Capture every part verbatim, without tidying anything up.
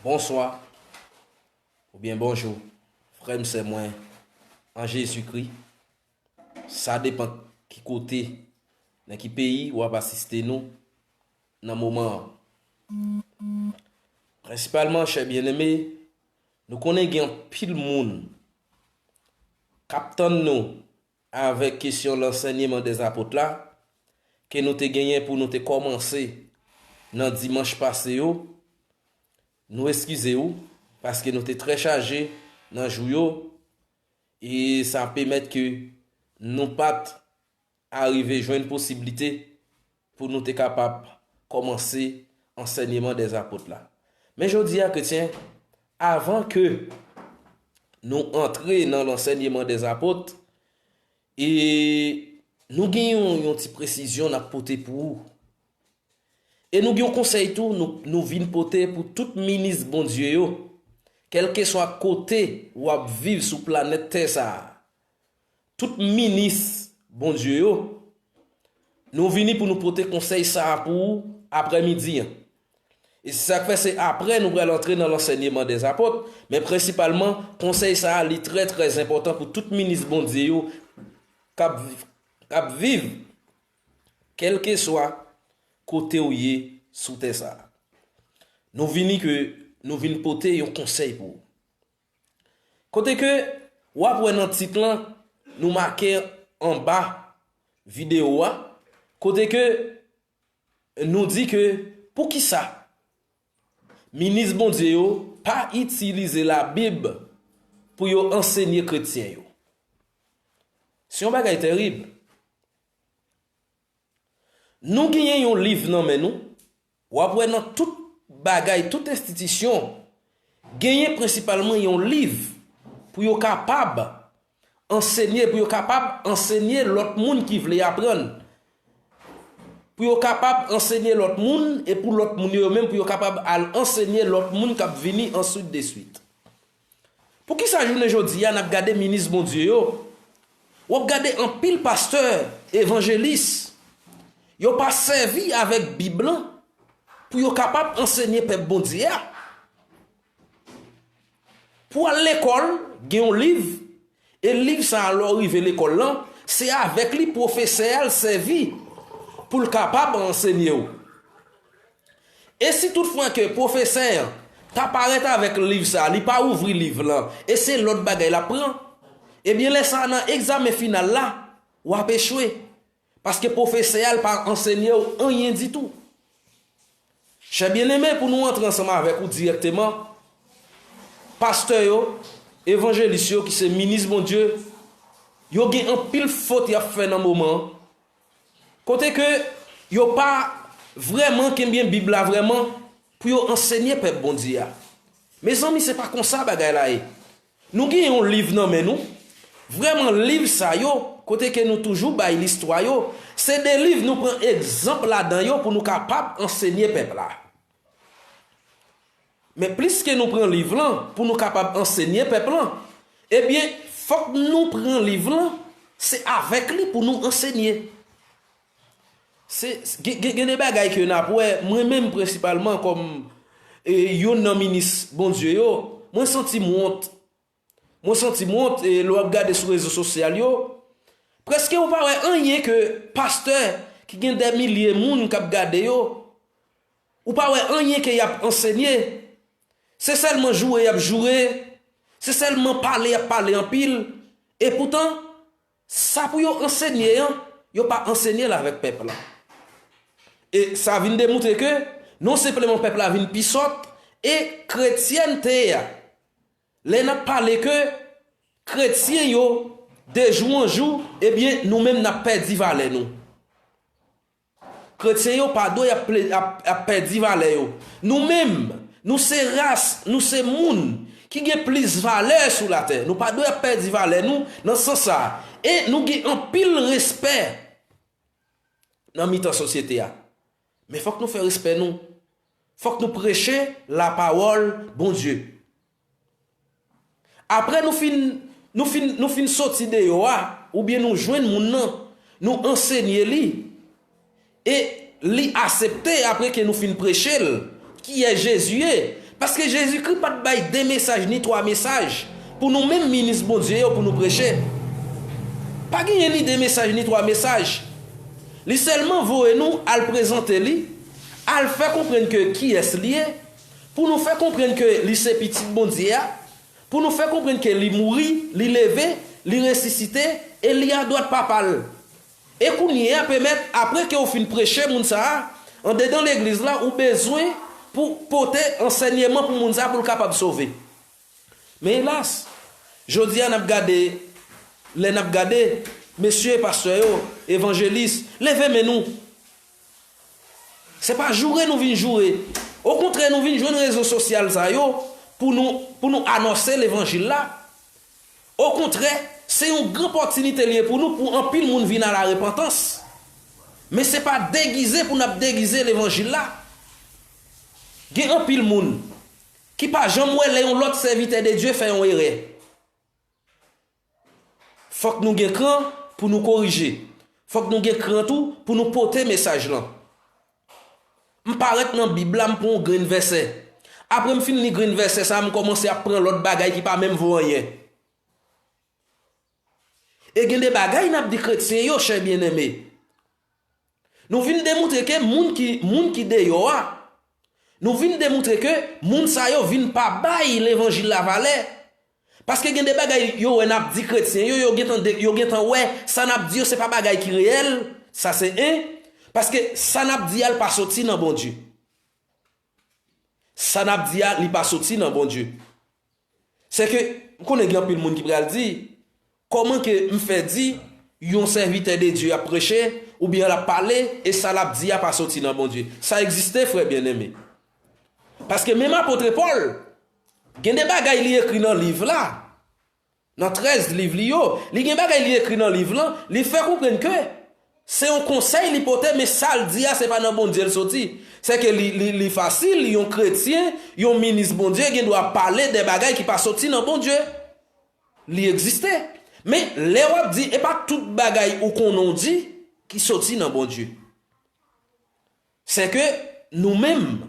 Bonswa, oubyen bonjou, frè m, sè mwen an Jezikri. Sa depann ki kote, nan ki peyi w ap asiste nou nan moman an. Prensipalman, chè byeneme, nou konnen gen anpil moun k ap tann nou avèk kesyon lansèyman dèzapot la, ke nou te genyen pou nou te kòmanse nan dimanch pase yo. Nou eskize w, paske nou te trè chaje nan jou yo, e sa pèmèt ke nou pa t arive jwenn posiblite pou nou te kapab kòmanse ansèyman dèzapot la. Men jodi a, kretyen, avan ke nou antre nan lansèyman dèzapot, e nou gen yon, yon ti presizyon n ap pote pou ou. E nou gen yon konsèy tou, nou, nou vin pote pou tout minis Bondye yo, kèlkeswa kote w ap viv sou planèt tè sa a. Tout minis Bondye yo, nou vini pou nou pote konsèy sa a pou ou aprèmidi an. E se sa k fè se apre nou pral antre nan lansèyman dèzapot, men prensipalman, konsèy sa a, li trè, trè enpòtan pou tout minis Bondye yo k ap, k ap viv, kèlkeswa kote w ye sou tè sa a. Nou vini ke nou vin pote yon konsèy pou ou. Kote ke w ap wè nan tit lan, nou make anba videyo a, kote ke nou di ke poukisa minis Bondye yo pa itilize Labib pou yo ansenye kretyen yo. Se yon bagay terib. Nou genyen yon liv nan men nou, w ap wè nan tout bagay, tout enstitisyon, genyen prensipalman yon liv pou yo kapab ansenye, pou yo kapab ansenye lòt moun ki vle aprann. Pou yo kapab ansenye lòt moun, e pou lòt moun yo menm, pou yo kapab al ansenye lòt moun k ap vini answit de swit. Poukisa jounen jodi a n ap gade minis Bondye yo? W ap gade anpil pastè, evanjelis, yo pa sèvi avèk Bib lan pou yo kapab ansenye pèp Bondye a. Pou al lekòl, gen yon liv, e liv sa a, lè w rive lekòl lan, se avèk li pwofesè a l sèvi pou l kapab ansenye w. E si toutfwa ke pwofesè an ta parèt avèk liv sa a, li pa ouvri liv lan, e se lòt bagay l ap pran, ebyen, lè sa a, nan egzamen final la, w ap echwe. Paske pwofesè a, l pa ansenye w anyen ditou. Chè byeneme, pou nou antre ansanm avèk ou dirèkteman, pastè yo, evanjelis yo, ki se minis Bondye, yo gen anpil fot y ap fè nan moman an. Kote ke yo pa vrèman kenbe Bib la vrèman pou yo ansenye pèp Bondye a. Mezanmi, se pa konsa bagay la ye. Nou gen yon liv nan men nou. Vrèman, liv sa yo, kote ke nou toujou bay listwa yo, se de liv nou pran egzanp ladan yo pou nou kapab ansenye pèp la. Men pliske nou pran liv lan pou nou kapab ansenye pèp lan, ebyen, fòk nou pran liv lan, se avèk li pou nou ansenye. Se, gen, gen, gen de bagay ke n ap wè, mwen menm prensipalman kòm, e, youn nan minis Bondye yo, mwen santi m wont. Mwen santi m wont, e, lè w ap gade sou rezo sosyal yo, prèske ou pa wè anyen ke pastè ki gen dè milye moun k ap gade yo, ou pa wè anyen ke y ap ansenye. Se sèlman joure y ap joure, se sèlman pale y ap pale anpil. E poutan, sa pou yo ansenye an, yo pa ansenye l avèk pèp la. E sa vin demoutre ke non senpleman pèp la vin pi sòt, e kretyènte a, lè n ap pale ke kretyen yo, de jou an jou, ebyen, nou menm n ap pèdi valè nou. Kretyen yo pa dwe ap, ple- ap, ap pèdi valè yo. Nou menm, nou se ras, nou se moun ki gen plis valè sou latè. Nou pa dwe ap pèdi valè nou nan sans sa a. E nou gen anpil respè nan mitan sosyete a. Men fòk nou fè respè nou. Fòk nou preche lapawòl Bondye. Apre nou fin, nou fin, nou fin soti deyò a, oubyen nou jwenn moun nan, nou ansenye li, e li asepte apre ke nou fin preche l, kiyès Jezi ye, Paske Jezikri pa t bay de mesaj ni twa mesaj pou nou menm minis Bondye yo pou nou preche. Pa genyen ni de mesaj ni twa mesaj. Li sèlman voye nou al prezante li, al fè konprann ke kiyès li ye, pou nou fè konprann ke li se Pitit Bondye a, pou nou fè konprann ke li mouri, li leve, li resisite, e li adwat Papa l. E kounye a, pèmèt, apre ke w fin preche moun sa a, andedan legliz la, ou bezwen pou pote ansèyman pou moun sa a pou l kapab sove. Men elas, jodi a n ap gade, lè n ap gade, mesye pastè yo, evanjelis, leve men nou. Se pa joure nou vin joure. Okontrè, nou vin jwenn rezo sosyal sa yo pou nou, pou nou anonse levanjil la. Okontrè, se yon gran opòtinite li ye pou nou, pou anpil moun vin a la repantans. Men se pa degize pou n ap degize levanjil la. Gen anpil moun ki pa janm wè lè yon lòt sèvitè de Dye fè yon erè. Fòk nou gen kran pou nou korije. Fòk nou gen kran tou pou nou pote mesaj lan. M parèt nan Bib la, m pran yon grenn vèsè. Apre m fin li grenn vèsè sa a, m kòmanse ap pran lòt bagay ki pa menm vo anyen. E gen de bagay n ap di kretyen yo, chè byeneme. Nou vin demontre ke moun ki, moun ki deyò a, nou vin demontre ke moun sa yo vin pa bay levanjil la valè. Paske gen de bagay yo wè n ap di kretyen yo, yo gentan de, yo gentan wè sa n ap di yo se pa bagay ki reyèl, sa se en. Paske sa n ap di a, l pa soti nan Bondye. Sa n ap di a, li pa soti nan Bondye. Se ke, m konnen gen anpil moun ki pral di, kòman ke m fè di yon sèvitè de Dye ap preche, oubyen l ap pale, e sa l ap di a pa soti nan Bondye? Sa egziste, frè byeneme. Paske menm apot Pòl, gen de bagay li ekri nan liv la, nan trèz liv li yo, li gen bagay li ekri nan liv lan, li fè konprann ke se yon konsèy li pote, men sa l di a, se pa nan Bondye l soti. Se ke li, li, li fasil, yon kretyen, yon minis Bondye, gen dwa pale de bagay ki pa soti nan Bondye. Li egziste. Men, lè w ap di, e pa tout bagay ou konnen w di ki soti nan Bondye. Se ke nou menm,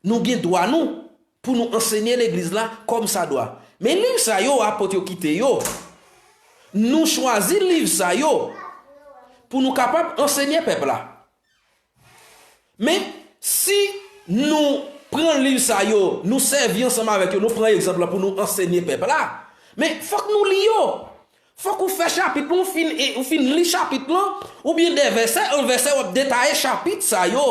nou gen dwa nou pou nou ansenye legliz la kòmsadwa. Men liv sa yo, apot yo kite yo. Nou chwazi liv sa yo pou nou kapab ansenye pèp la. Men, si nou pran liv sa yo, nou sèvi ansanm avèk yo, nou pran egzanp la pou nou ansenye pèp la, men fòk nou li yo. Fòk ou fè chapit lan, ou fin, e, ou fin li chapit lan, oubyen de vèsè an vèsè, w ap detaye chapit sa yo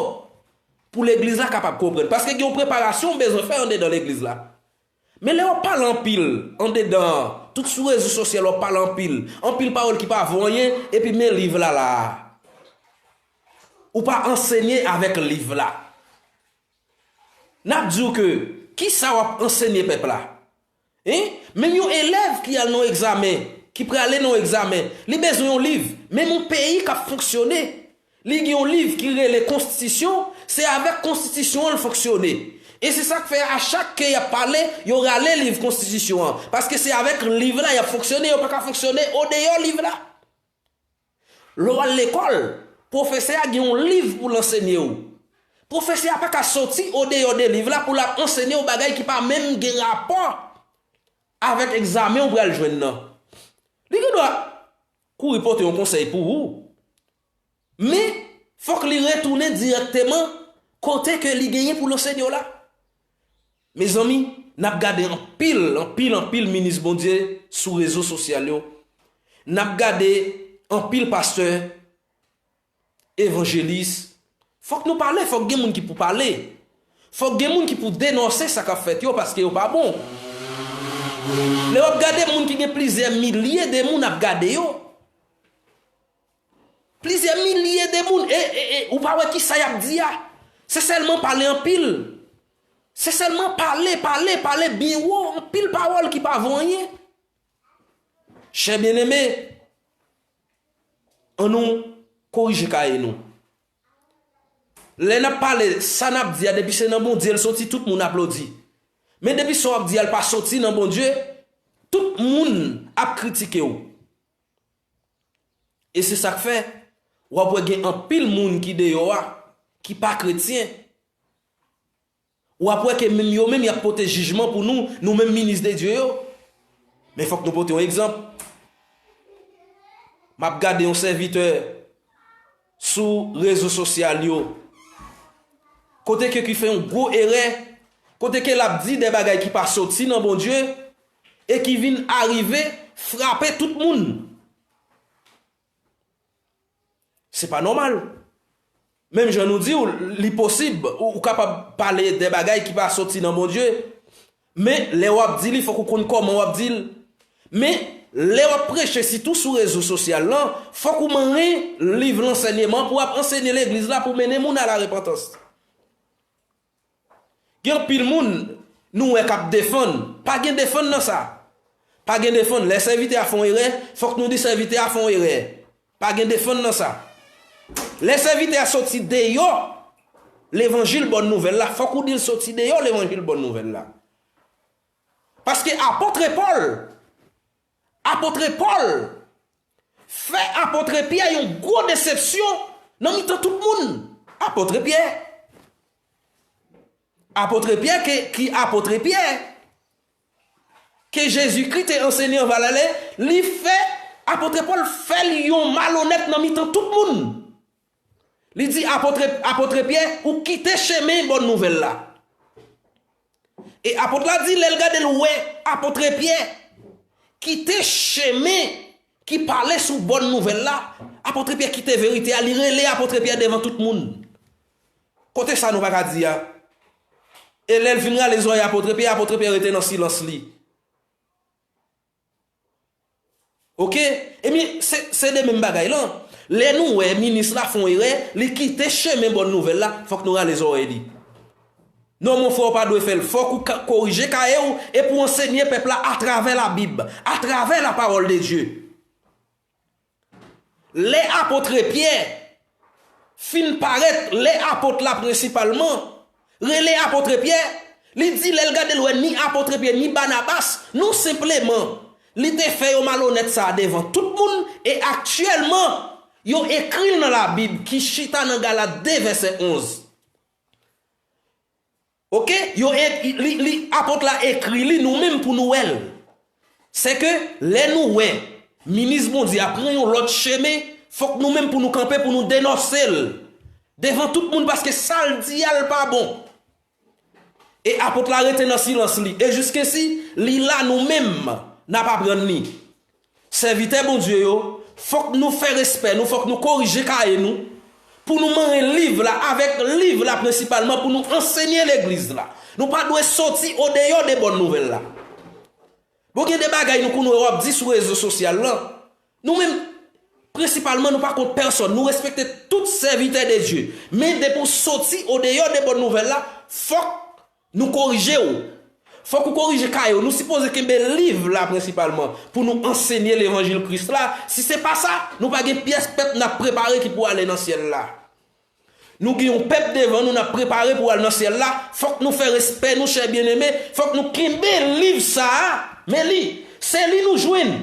pou legliz la kapab konprann. Paske gen yon preparasyon w bezwen fè andedan legliz la. Men lè w ap pale anpil andedan, tout sou rezo sosyal w ap pale anpil, anpil pawòl ki pa vo anyen, epi men liv la la a. Ou pa ansenye avèk liv la. N ap di w ke, kisa w ap ansenye pèp la? Hein? Menm yon elèv ki al nan yon egzamen, ki prale nan yon egzamen, li bezwen yon liv. Menm yon peyi k ap fonksyone, li gen yon liv ki rele konstitisyon, se avèk konstitisyon an l fonksyone. E se sa k fè a chak ke y ap pale, yo rale liv konstitisyon an. Paske se avèk liv la y ap fonksyone, yo pa ka fonksyone odeyò liv la. Lè w al lekòl, pwofesè a gen yon liv pou l ansenye w. Pwofesè a pa ka soti odeyò de liv la pou l ap ansenye w bagay ki pa menm gen rapò avèk egzamen w pral jwenn nan. Li gen dwa kouri pote yon konsèy pou ou, men fòk li retounen dirèkteman kote ke li genyen pou l ansenye w la. Mezanmi, n ap gade anpil, anpil, anpil minis Bondye sou rezo sosyal yo. N ap gade anpil pastè, evanjelis. Fòk nou pale, fòk gen moun ki pou pale. Fòk gen moun ki pou denonse sa k ap fèt yo, paske yo pa bon. Lè w ap gade moun ki gen plizyè milye de moun ap gade yo. Plizyè milye de moun, e, e, e, ou pa wè kisa y ap di a. Se sèlman pale anpil. Se sèlman pale, pale, pale byen wo, anpil pawòl ki pa vo anyen. Chè byeneme, annou korije kaye nou. Lè n ap pale, sa n ap di a, depi se nan Bondye l soti, tout moun aplodi. Men depi sa w ap di a, l pa soti nan Bondye, tout moun ap kritike w. E se sa k fè, w ap wè gen anpil moun ki deyò a, ki pa kretyen. w ap wè ke menm yo menm y ap pote jijman pou nou, nou menm minis de Dye yo. Men fòk nou pote yon egzanp. M ap gade yon sèvitè sou rezo sosyal yo, kote ke ki fè yon gwo erè, kote ke l ap di de bagay ki pa soti nan Bondye, e ki vin arive frape tout moun. Se pa nòmal. Menm jan nou di w, li posib, ou, ou kapab pale de bagay ki pa soti nan Bondye, men lè w ap di li, fòk ou konn kòman w ap di l. Men, lè w ap preche, sitou sou rezo sosyal lan, fòk ou manyen liv lansèyman pou w ap ansenye legliz la, pou mennen moun a la repantans. Gen anpil moun nou wè k ap defann. Pa gen defann nan sa. Pa gen defann. Lè sèvitè a fè yon erè, fòk nou di sèvitè a fè yon erè. Pa gen defann nan sa. Lè sèvitè a soti deyò levanjil bòn nouvèl la, fòk ou di l soti deyò levanjil bòn nouvèl la. Paske apot Pòl, apot Pòl fè apot Pyè yon gwo desepsyon nan mitan tout moun. Apot Pyè. Apot Pyè ke, ki apot Pyè ke Jezikri te ansenye anvan l ale, li fè, apot Pòl fè l yon malonèt nan mitan tout moun. Li di apot, apot Pyè, ou kite chemen bòn nouvèl la. E apot la di, lè l gade l wè apot Pyè kite chemen ki pale sou bòn nouvèl la, apot Pyè kite verite a, li rele apot Pyè devan tout moun. Kote sa nou pa ka di a? E lè l fin rale zòrèy apot Pyè, apot Pyè rete nan silans li. Oke? Ebyen, se, se de menm bagay lan. Lè nou wè minis la fè yon erè, li kite chemen bòn nouvèl la, fòk nou rale zòrèy li. Non, mon frè, ou pa dwe fè l. Fòk ou ka, korije kaye w e pou ansenye pèp la atravè Labib, atravè la parole de Dieu. Lè apot Pyè fin parèt, lè apot la prensipalman rele apot Pyè, li di lè l gade l wè ni apot Pyè ni Banabas, non senpleman, li te fè yo malonèt sa a devan tout moun, e aktyèlman, yo ekri l nan Labib ki chita nan Galat de vèsè onz. Oke? Yo e-, li, li, apot la ekri li, nou menm pou nou wè l. Se ke lè nou wè minis Bondye a pran yon lòt chemen, fòk nou menm pou nou kanpe, pou nou denonse l devan tout moun, paske sa l di a, l pa bon. E apot la rete nan silans li. E jiskensi li la, nou menm, n ap aprann li. Sèvitè Bondye yo, fòk nou fè respè nou, fòk nou korije kaye nou, pou nou manyen liv la, avèk liv la prensipalman, pou nou ansenye legliz la. Nou pa dwe soti odeyò de bòn nouvèl la. Bon, gen de bagay nou konn wè w ap di sou rezo sosyal lan. Nou menm, prensipalman, nou pa kont pèsòn. Nou respekte tout sèvitè de Dye. Men depi w soti odeyò de bòn nouvèl la, fòk nou korije w. Fòk ou korije kaye w. Nou sipoze kenbe liv la prensipalman pou nou ansenye levanjil Kris la. Si se pa sa, nou pa gen pyès pèp n ap prepare ki pou ale nan syèl la. Nou gen yon pèp devan nou n ap prepare pou al nan syèl la. Fòk nou fè respè nou, chè byeneme. Fòk nou kenbe liv sa a. Men li, se li nou jwenn.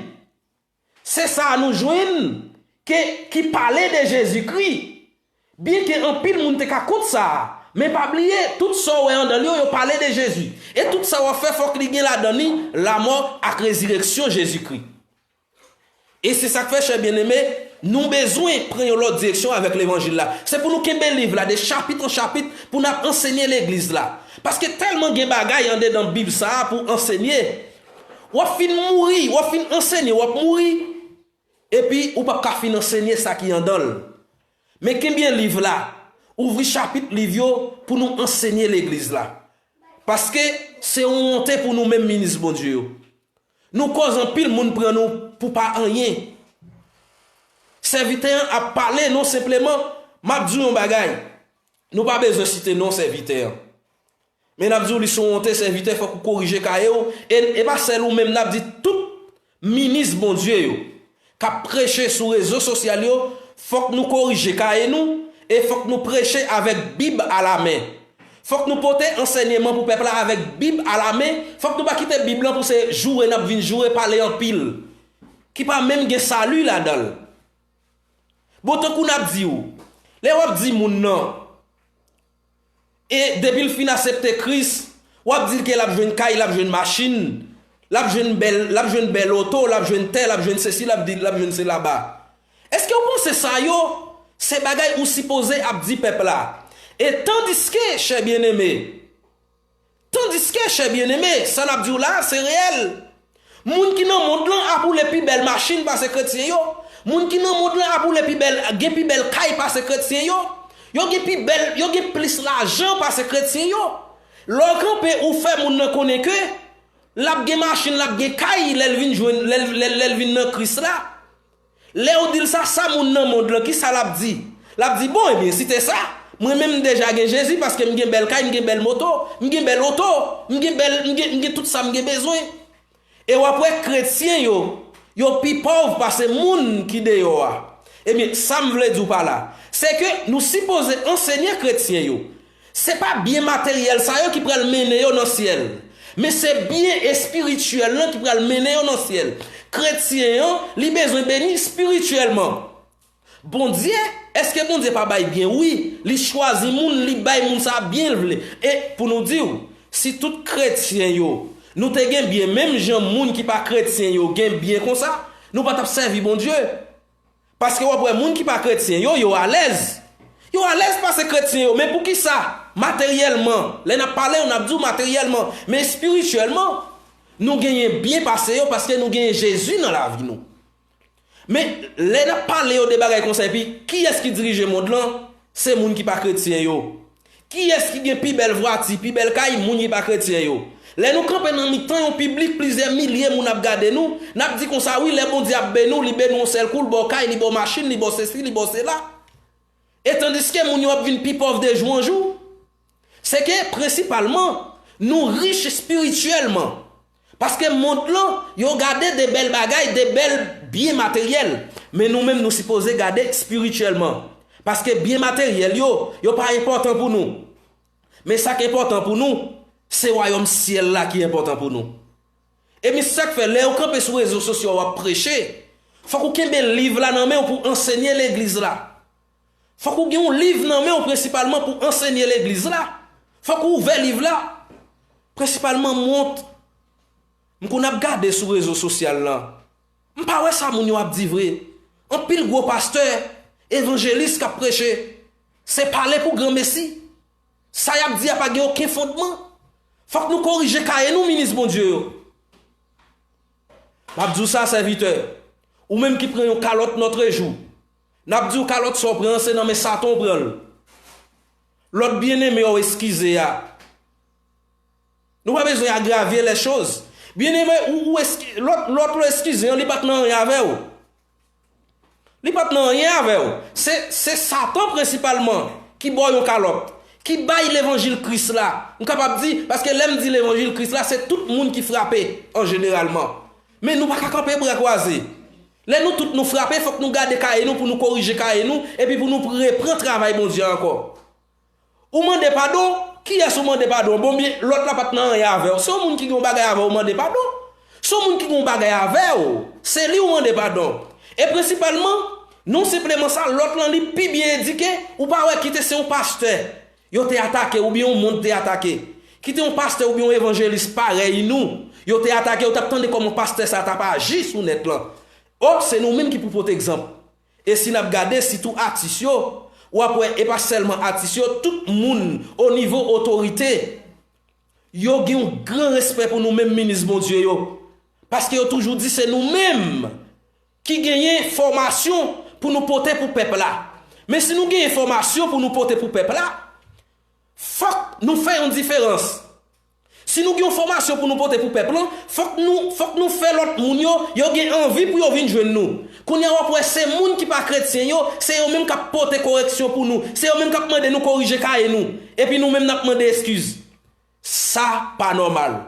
Se sa a nou jwenn ke, ki pale de Jezikri. Byenke anpil moun te ka kont sa a, men pa bliye, tout sa w wè anndan l yo, yo pale de Jezi. E tout sa w ap fè, fòk li gen ladan li lamò ak rezireksyon Jezikri. E se sa k fè, chè byeneme, nou bezwen pran yon lòt direksyon avèk levanjil la. Se pou nou kenbe liv la de chapit an chapit pou n ap ansenye legliz la. Paske tèlman gen bagay andedan Bib sa a pou ansenye. W ap fin mouri, w ap fin ansenye, w ap mouri. Epi ou p ap ka fin ansenye sa ki andan l. Men kenbe liv la, ouvri chapit liv yo pou nou ansenye legliz la. Paske se yon wonte pou nou menm minis Bondye yo. Nou koz anpil moun pran nou pou pa anyen. Sèvitè an ap pale non senpleman, m ap di w yon bagay. Nou pa bezwen site non sèvitè an. Men n ap di w li se yon wonte sèvitè, fòk ou korije kaye w. E, e pa sèl ou menm, n ap di tout minis Bondye yo k ap preche sou rezo sosyal yo, fòk nou korije kaye nou e fòk nou preche avèk Bib alamen. Fòk nou pote ansèyman pou pèp la avèk Bib alamen. Fòk nou pa kite Bib lan pou se joure n ap vin joure, pale anpil, ki pa menm gen sali ladan l. Bon, tankou n ap di w, lè w ap di moun nan, E depi l fin aksepte Kris, w ap di l ke l ap jwenn kay, l ap jwenn machin, l ap jwenn bèl, l ap jwenn bèl oto, l ap jwenn tè, l ap jwenn sesi, l ap di, l ap jwenn sela. Èske w panse sa yo se bagay ou sipoze ap di pèp la? E tandiske, chè byeneme, tandiske, chè byeneme, sa n ap di w la, se reyèl. Moun ki nan mond lan ap woule pi bèl machin pase kretyen yo. Moun ki nan mond lan ap woule pi bèl, gen pi bèl kay pase kretyen yo. Yo gen pi bèl, yo gen plis lajan pase kretyen yo. Lè w kanpe, ou fè moun nan konnen ke l ap gen machin, l ap gen kay lè l vin jwenn, lè l, lè l, lè l vin nan Kris la. Lè w di l sa, sa moun nan mond lan, kisa l ap di? L ap di, "Bon, ebyen, si te sa, mwen menm m deja gen Jezi, paske m gen bèl kay, m gen bèl moto, m gen bèl oto, m gen bèl, m gen, m gen tout sa m gen bezwen." E w ap wè kretyen yo, yo pi pòv pase moun ki deyò a. Ebyen, sa m vle di w pa la, se ke nou sipoze ansenye kretyen yo. Se pa byen materyèl sa yo ki pral mennen yo nan syèl, men se byen espirityèl lan ki pral mennen yo nan syèl. Kretyen an, li bezwen beni espirityèlman. Bondye, èske Bondye pa bay byen? Wi, li chwazi moun, li bay moun sa a byen l vle. E pou nou di w, si tout kretyen yo, nou te gen byen menm jan moun ki pa kretyen yo gen byen konsa, nou pa t ap sèvi Bondye. Paske w ap wè moun ki pa kretyen yo, yo alèz. Yo alèz pase kretyen yo. Men poukisa? Materyèlman. Lè n ap pale yo, n ap di w materyèlman. Men espirityèlman, nou genyen byen pase yo paske nou genyen Jezi nan lavi nou. Men lè n ap pale yo de bagay konsa, epi kiyès ki dirije mond lan? Se moun ki pa kretyen yo. Kiyès ki gen pi bèl vwati, pi bèl kay? Moun ki pa kretyen yo. Lè nou kanpe nan mitan yon piblik plizyè milye moun ap gade nou, n ap di konsa, "Wi, lè Bondye ap beni w, li beni w yon sèl kou, li ba w kay, li ba w machin, li ba w sesi, li ba w sela." E tandiske moun yo ap vin pi pòv de jou an jou. Se ke, prensipalman, nou rich espirityèlman. Paske mond lan, yo gade de bèl bagay, de bèl byen materyèl. Men nou menm, nou sipoze gade espirityèlman. Paske byen materyèl yo, yo pa enpòtan pou nou. Men sa k enpòtan pou nou, se wayòm syèl la ki enpòtan pou nou. E men sa k fè, lè w kanpe sou rezo sosyo a, w ap preche, fòk ou kenbe liv la nan men w pou ansenye legliz la. Fòk ou gen yon liv nan men w prensipalman pou ansenye legliz la. Fòk ou ouvè liv la. Prensipalman, m wont. M konn ap gade sou rezo sosyal lan. M pa wè sa moun yo ap di vre. Anpil gwo pastè, evanjelis k ap preche, se pale pou granmesi. Sa y ap di a pa gen okenn fondman. Fòk nou korije kaye nou, minis Bondye yo. M ap di w sa, sèvitè. Ou menm ki pran yon kalòt nòtrejou. N ap di w kalòt sa w pran an, se nan men Satan w pran l. Lòt byeneme w eskize a. Nou pa bezwen agravye lè choz. Byeneme, ou, ou eski-, lòt, lòt ou eskize an, li pa t nan anyen avè w. Li pa t nan anyen avè w. Se, se Satan prensipalman ki ba w yon kalòt, ki bay levanjil Kris la. M kapab di, paske lè m di levanjil Kris la, se tout moun ki frape an jeneralman. Men nou pa ka kanpe bra kwaze. Lè nou tout nou frape, fòk nou gade kaye nou pou nou korije kaye nou, epi pou nou repran travay Bondye ankò. Ou mande padon, kiyès ou mande padon? Bon, byen, lòt la pa t nan anyen avè w. Se yon moun ki gen yon bagay avè w, ou mande padon. Se yon moun ki gen yon bagay avè w, se li ou mande padon. E prensipalman, non senpleman sa, lòt lan li pi byen edike, ou pa wè kite se yon pastè yo te atake oubyen yon moun te atake. Kite yon pastè oubyen yon evanjelis parèy nou, yo te atake, ou t ap tande kòman pastè sa t ap aji sou nèt lan. O, se nou menm ki pou pote egzanp. E si n ap gade, sitou atis yo, w ap wè, e pa sèlman atis yo, tout moun o nivo otorite, yo gen yon gran respè pou nou menm minis Bondye yo. Paske yo toujou di se nou menm ki genyen fòmasyon pou nou pote pou pèp la. Men si nou genyen fòmasyon pou nou pote pou pèp la, fòk nou fè yon diferans. Si nou gen yon fòmasyon pou nou pote pou pèp lan, fòk nou, fòk nou fè lòt moun yo, yo gen anvi pou yo vin jwenn nou. Kounye a w ap wè se moun ki pa kretyen yo, se yo menm k ap pote koreksyon pou nou, se yo menm k ap mande nou korije kaye nou. Epi nou menm n ap mande eskiz. Sa pa nòmal.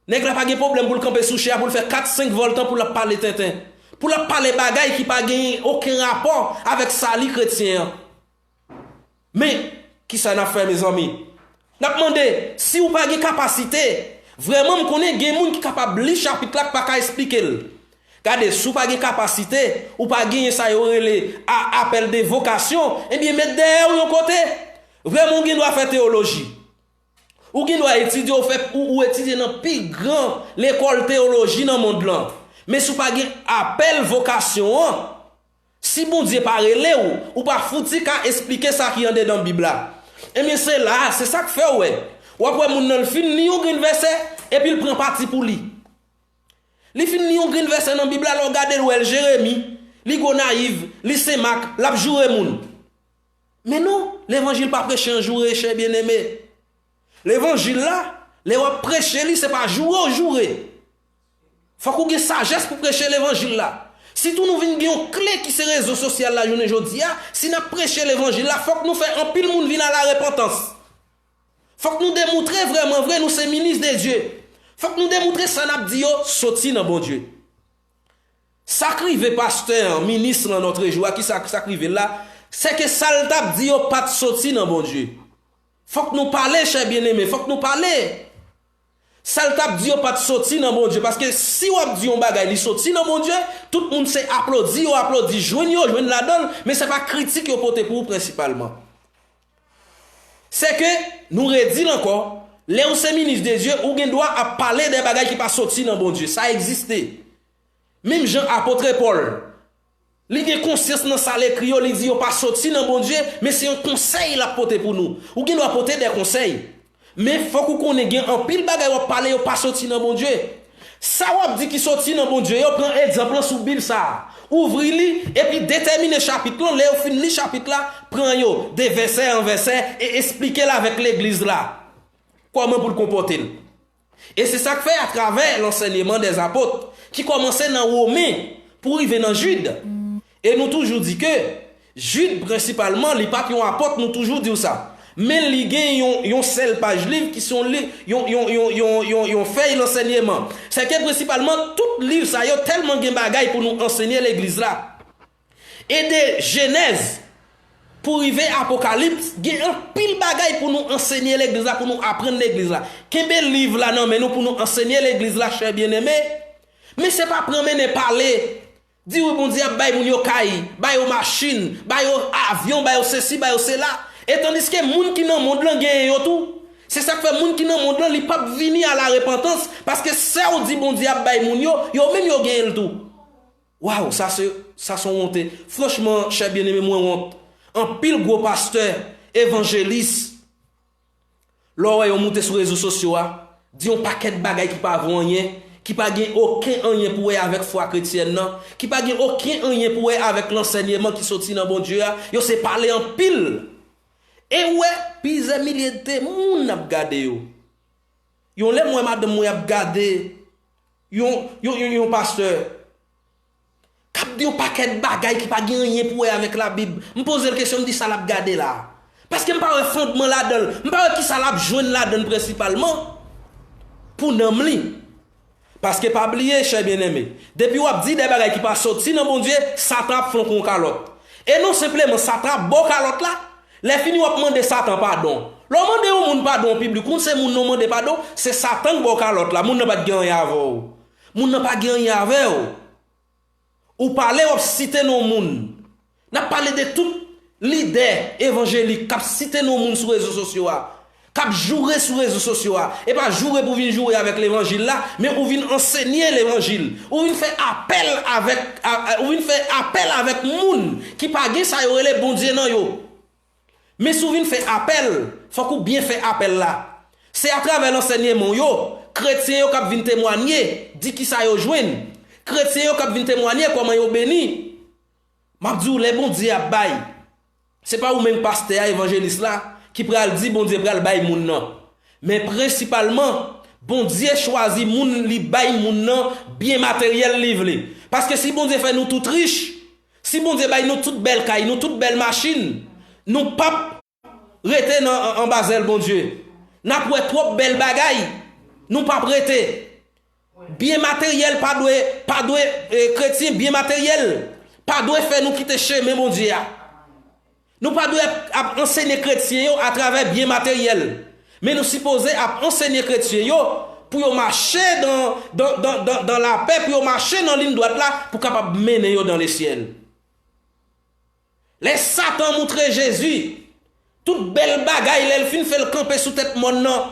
Nèg la pa gen pwoblèm pou l kanpe sou chè a, pou l fè kat, senk vòltan, pou l ap pale tenten. Pou l ap pale bagay ki pa gen okenn rapò avèk sali kretyen an. Men, kisa n ap fè, mezanmi? N ap mande, si w pa gen kapasite, vrèman, m konnen gen moun ki kapab li chapit la k pa ka esplike l. Gade, si w pa gen kapasite, ou pa genyen sa yo rele a, apèl de vokasyon, ebyen, met dèyè w yon kote. Vrèman, ou gen dwa fè teyoloji. Ou gen dwa etidye, ou fè, ou, ou etidye nan pi gran lekòl teyoloji nan mond lan. Men si w pa gen apèl vokasyon an, si Bondye pa rele w, ou pa fouti ka esplike sa ki andedan Bib la. Ebyen, se la, se sa k fè w wè. W ap wè moun nan, l fin li yon grenn vèsè, epi l pran pati pou li. Li fin li yon grenn vèsè nan Bib la, lè w gade l, w wè l Jeremi, li Gonayiv, li Senmak, l ap joure moun. Men non, levanjil pa preche an joure, chè byeneme. Levanjil la, lè w ap preche li, se pa joure w joure. Fòk ou gen sajès pou preche levanjil la. Sitou nou vin gen yon kle ki se rezo sosyal la jounen jodi a, si n ap preche levanjil la, fòk nou fè anpil moun vin a la repantans. Fòk nou demoutre vrèman vre nou se minis de Dye. Fòk nou demoutre sa n ap di yo soti nan Bondye. Sa k rive pastè an, minis lan, nòtrejou a, ki sa, sa k rive l la, se ke sa l t ap di yo pa t soti nan Bondye. Fòk nou pale, chè byeneme, fòk nou pale. Sa l t ap di yo pa t soti nan Bondye, paske si w ap di yon bagay, li soti nan Bondye, tout moun se aplodi, yo aplodi, jwenn yo jwenn ladan l, men se pa kritik yo pote pou ou prensipalman. Se ke, nou redi l ankò, lè ou se minis de Dye, ou gen dwa ap pale de bagay ki pa soti nan Bondye. Sa egziste. Menm jan apot Pòl, li gen konsyans nan sa l ekri yo, li di yo pa soti nan Bondye, men se yon konsèy l ap pote pou nou. Ou gen dwa pote de konsèy, men fòk ou konnen gen anpil bagay w ap pale yo pa soti nan Bondye. Sa w ap di ki soti nan Bondye yo, pran egzanp lan sou Bib sa a. Ouvri li, epi detèmine chapit lan, lè w fin li chapit la, pran yo, de vèsè an vèsè, e esplike l avèk legliz la. Kòman pou l konpòte l. E se sa k fè atravè lansèyman dèzapot, ki kòmanse nan Women pou rive nan Jid. E nou toujou di ke Jid, prensipalman, li pa t yon apot, nou toujou di w sa. Men li gen yon, yon sèl paj liv ki se yon li, yon, yon, yon, yon, yon, yon fèy lansèyman. Se ke prensipalman, tout liv sa yo tèlman gen bagay pou nou ansenye legliz la. E de Jenèz pou rive Apokalips, gen anpil bagay pou nou ansenye legliz la, pou nou aprann legliz la. Kenbe liv la nan men nou pou nou ansenye legliz la, chè byeneme. Men se pa pran mennen pale. Di wi, Bondye ap bay moun yo kay, bay yo machin, bay yo avyon, bay yo sesi, bay yo sela. E tandiske moun ki nan mond lan genyen yo tou. Se sa k fè moun ki nan mond lan, li p ap vini a la repantans, paske sa w di Bondye ap bay moun yo, yo menm yo genyen l tou. Waw, sa se, sa se yon wonte. Franchman, chè byeneme, mwen wont. Anpil gwo pastè, evanjelis, lè w wè yo moute sou rezo sosyo a, di yon pakèt bagay ki pa vo anyen, ki pa gen okenn anyen pou wè avèk fwa kretyèn nan, ki pa gen okenn anyen pou wè avèk lansèyman ki soti nan Bondye a, yo se pale anpil. E w wè, plizyè milye de moun ap gade yo. Yon lè m wè madanm mwen ap gade yon, yon, yon, yon pastè k ap di yon pakèt bagay ki pa gen anyen pou wè avèk Labib. M poze l kesyon, m di sa l ap gade la. Paske m pa wè fondman ladan l. M pa wè kisa l ap jwenn ladan l prensipalman pou nanm li. Paske pa bliye, chè byeneme, depi w ap di de bagay ki pa soti nan Bondye, Satan ap flanke w kalòt. E non senpleman Satan ap ba w kalòt la, lè fini w ap mande Satan padon. Lè w mande yon moun padon an piblik, ou konn se moun nan w mande padon, se Satan k ba w kalòt la, moun nan pa t gen anyen avè w. Moun nan pa gen anyen avè w. Ou pale, w ap site non moun. N ap pale de tout lidè evanjelik k ap site non moun sou rezo sosyo a, k ap joure sou rezo sosyo a. E pa joure pou vin joure avèk levanjil la, men ou vin ansenye levanjil. Ou vin fè apèl avèk, a, a, ou vin fè apèl avèk moun ki pa gen sa yo rele Bondye nan yo. Men si w vin fè apèl, fòk ou byen fè apèl la. Se atravè lansèyman w yo, kretyen yo k ap vin temwanye, di kisa yo jwenn. Kretyen yo k ap vin temwanye kòman yo beni. M ap di w, lè Bondye ap bay, se pa ou menm pastè a, evanjelis la, ki pral di Bondye pral bay moun nan. Men prensipalman, Bondye chwazi moun, li bay moun nan byen materyèl li vle. Paske si Bondye fè nou tout rich, si Bondye bay nou tout bèl kay, nou tout bèl machin, nou p ap rete nan, an, anba zèl Bondye. N ap wè twòp bèl bagay, nou p ap rete. Byen materyèl pa dwe, pa dwe, e, kretyen, byen materyèl pa dwe fè nou kite chemen Bondye a. Nou pa dwe ap, ap ansenye kretyen yo atravè byen materyèl. Men nou sipoze ap ansenye kretyen yo pou yo mache dan, dan, dan, dan, dan lapè, pou yo mache nan liy dwat la, pou kapab mennen yo dan lesyèl. Lè Satan moutre Jezi Tout bèl bagay, lè l fin fè l kanpe sou tèt mòn nan,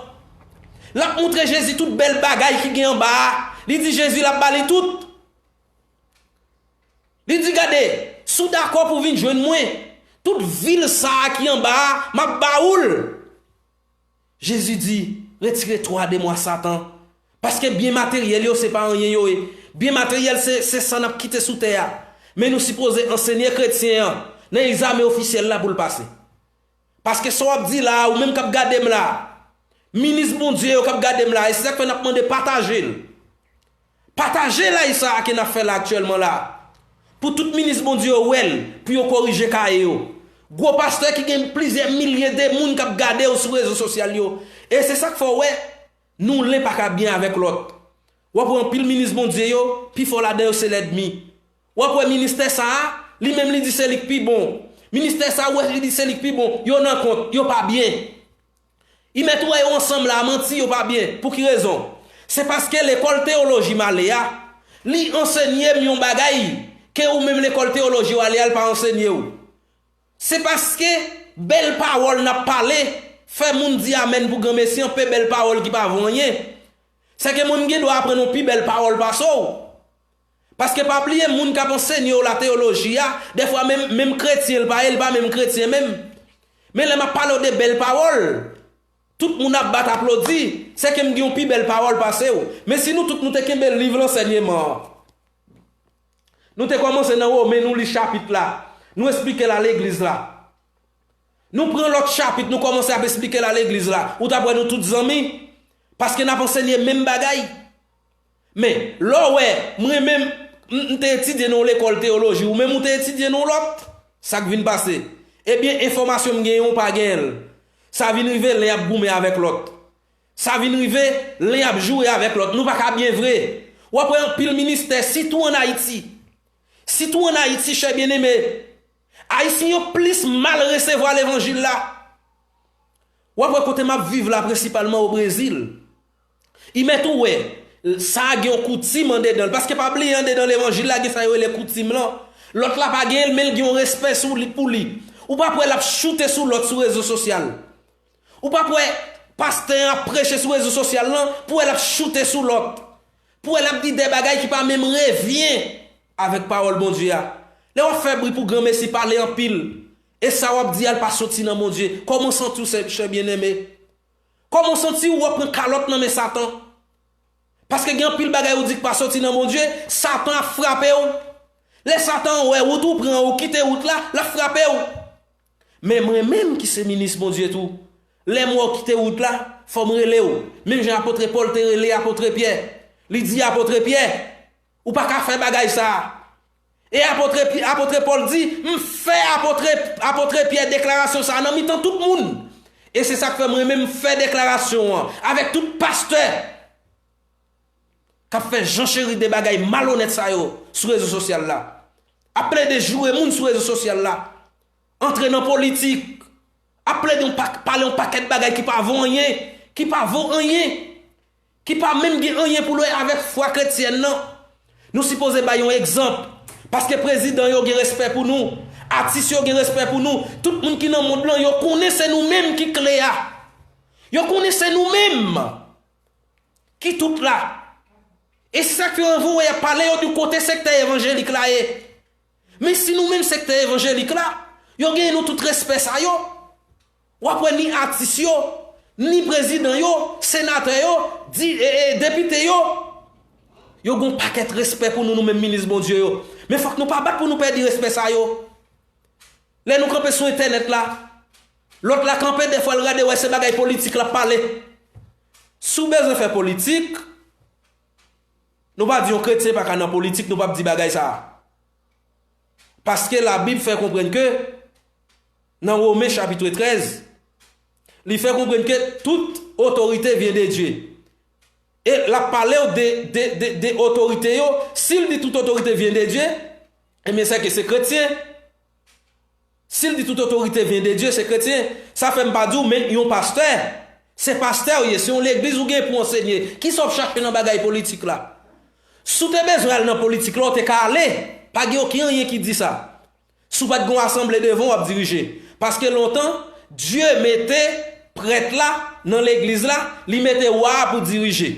l ap montre Jezi tout bèl bagay ki gen anba a. Li di Jezi l ap ba li tout. Li di, "Gade, si w dakò pou w vin jwenn mwen, tout vil sa a ki anba a, m ap ba ou l." Jezi di, "Retire twa de mwa, Satan, paske byen materyèl yo se pa anyen yo ye. Byen materyèl se, se sa n ap kite sou tè a. Men nou sipoze ansenye kretyen an nan egzamen ofisyèl la pou l pase." Paske sa w ap di la a, ou menm k ap gade m la, minis Bondye yo k ap gade m la, e se sa k fè n ap mande pataje l. Pataje live sa a ke n ap fè la aktyèlman la. Pou tout minis Bondye yo wè l, pou yo korije kaye yo. Gwo pastè ki gen plizyè milye de moun k ap gade w sou rezo sosyal yo. E se sa k fè w wè, nou len pa ka byen avèk lòt. W ap wè anpil minis Bondye yo, pifò ladan yo se lènmi. W ap wè ministè sa a, li menm li di se li k pi bon. Ministè sa a, ou wè li di se li k pi bon. Yo nan kont, yo pa byen. Imèt ou wè yo ansanm la, manti, yo pa byen. Pou ki rezon? Se paske lekòl teyoloji m ale a, li ansenye m yon bagay ke ou menm lekòl teyoloji w ale a, l pa ansenye w. Se paske bèl pawòl n ap pale, fè moun di amèn pou granmesi, anpe bèl pawòl ki pa vo anyen. Sèke mwen, m gen dwa aprann yon pi bèl pawòl pase w. Paske pa bliye, moun k ap ansenye w la teyoloji a, dèfwa menm, menm kretyen l pa ye, l pa menm kretyen menm. Men lè m ap pale w de bèl pawòl, tout moun ap bat aplodi, sèke m gen yon pi bèl pawòl pase w. Men si nou tout nou te kenbe liv lansèyman an, nou te kòmanse nan Women, nou li chapit la, nou esplike l a legliz la. Nou pran lòt chapit, nou kòmanse ap esplike l a legliz la, ou t ap wè nou tout zanmi, paske n ap ansenye menm bagay. Men, lè w wè, mwen menm, m, m te etidye nan yon lekòl teyoloji, ou menm ou te etidye nan yon lòt, sa k vin pase? Ebyen, enfòmasyon m genyen, ou pa genyen l. Sa vin rive, len ap goumen avèk lòt. Sa vin rive, len ap joure avèk lòt. Nou pa ka byen vre. W ap wè anpil ministè, sitou ann Ayiti. Sitou ann Ayiti, chè byeneme. Ayisyen yo plis mal resevwa levanjil la. W ap wè kote m ap viv la, prensipalman o Brezil. Imèt ou wè, sa a gen yon koutim andedan l. Paske pa bliye, andedan levanjil la, gen sa yo rele koutim lan. Lòt la pa genyen l, men l gen yon respè sou li, pou li. Ou p ap wè l ap choute sou lòt sou rezo sosyal. Ou p ap wè pastè an ap preche sou rezo sosyal lan, pou wè l ap choute sou lòt. Pou wè l ap di de bagay ki pa menm revyen avèk pawòl Bondye a. Lè w ap fè bri pou granmesi pale anpil, e sa w ap di a l pa soti nan Bondye, kòman w santi w, sè, chè byeneme? Kòman w santi w, w ap pran kalòt nan men Satan? Paske gen anpil bagay ou di k pa soti nan Bondye, Satan ap frape w. Lè Satan wè wout ou pran, ou kite wout la, l ap frape w. Men mwen menm ki se minis Bondye tou, lè m wè w kite wout la, fò m rele w. Menm jan apot Pòl te rele apot Pyè. Li di apot Pyè, ou pa ka fè bagay sa a. E apot Py-, apot Pòl di, m fè apot, apot Pyè deklarasyon sa a nan mitan tout moun. E se sa k fè mwen menm m fè deklarasyon an avèk tout pastè k ap fè Jean Chéry de bagay malonèt sa yo sou rezo sosyal la. Ap plede joure moun sou rezo sosyal la. Antre nan politik. Ap plede yon pak-, pale yon pakèt bagay ki pa vo anyen. Ki pa vo anyen. Ki pa menm gen anyen pou l wè avèk fwa kretyèn nan. Nou sipoze bay yon egzanp. Paske prezidan yo gen respè pou nou. Atis yo gen respè pou nou. Tout moun ki nan mond lan, yo konnen se nou menm ki kle a. Yo konnen se nou menm ki tout la. E se sa k fè w wè y ap pale yo di kote sektè evanjelik la ye. Men si nou menm sektè evanjelik la, yo genyen nou tout respè sa yo. W ap wè ni atis yo, ni prezidan yo, senatè yo, di, e, e, depite yo. Yo gen yon pakèt respè pou nou, nou menm minis Bondye yo. Men fòk nou pa bat pou nou pèdi respè sa yo. Lè nou kanpe sou entènèt la, lòt la kanpe, dèfwa l gade wè se bagay politik l ap pale. Si w bezwen fè politik, nou pa di yon kretyen pa ka nan politik, nou p ap di bagay sa a. Paske Labib fè konprann ke, nan Women chapit trèz, li fè konprann ke tout otorite vyen de Dye. E l ap pale w de, de, de, de otorite yo, si l di tout otorite vyen de Dye, ebyen, sèke se kretyen. Si l di tout otorite vyen de Dye, se kretyen. Sa fè m pa di w, men yon pastè, se pastè w ye, se yon legliz ou gen pou w ansenye. Kisa w ap chache nan bagay politik la? Si w te bezwen al nan politik la, w te ka ale. Pa gen okenn anyen ki di sa. Si w pa t gen yon asanble devan w ap dirije. Paske lontan, Dye mete prèt la nan legliz la, li mete wa a pou dirije.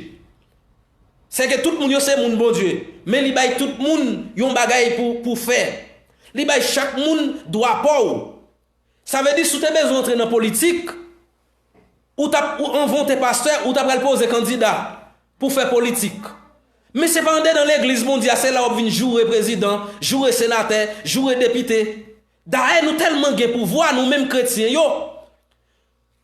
Sèke tout moun yo se moun Bondye, men li bay tout moun yon bagay pou, pou fè. Li bay chak moun dwa pa w. Sa vle di, si w te bezwen antre nan politik, ou t ap, ou, anvan w te pastè, ou t ap pral poze kandida pou fè politik. Men se pa andedan legliz Bondye a, se la w ap vin joure prezidan, joure senatè, joure depite. Dayè, nou tèlman gen pouvwa, nou menm kretyen yo,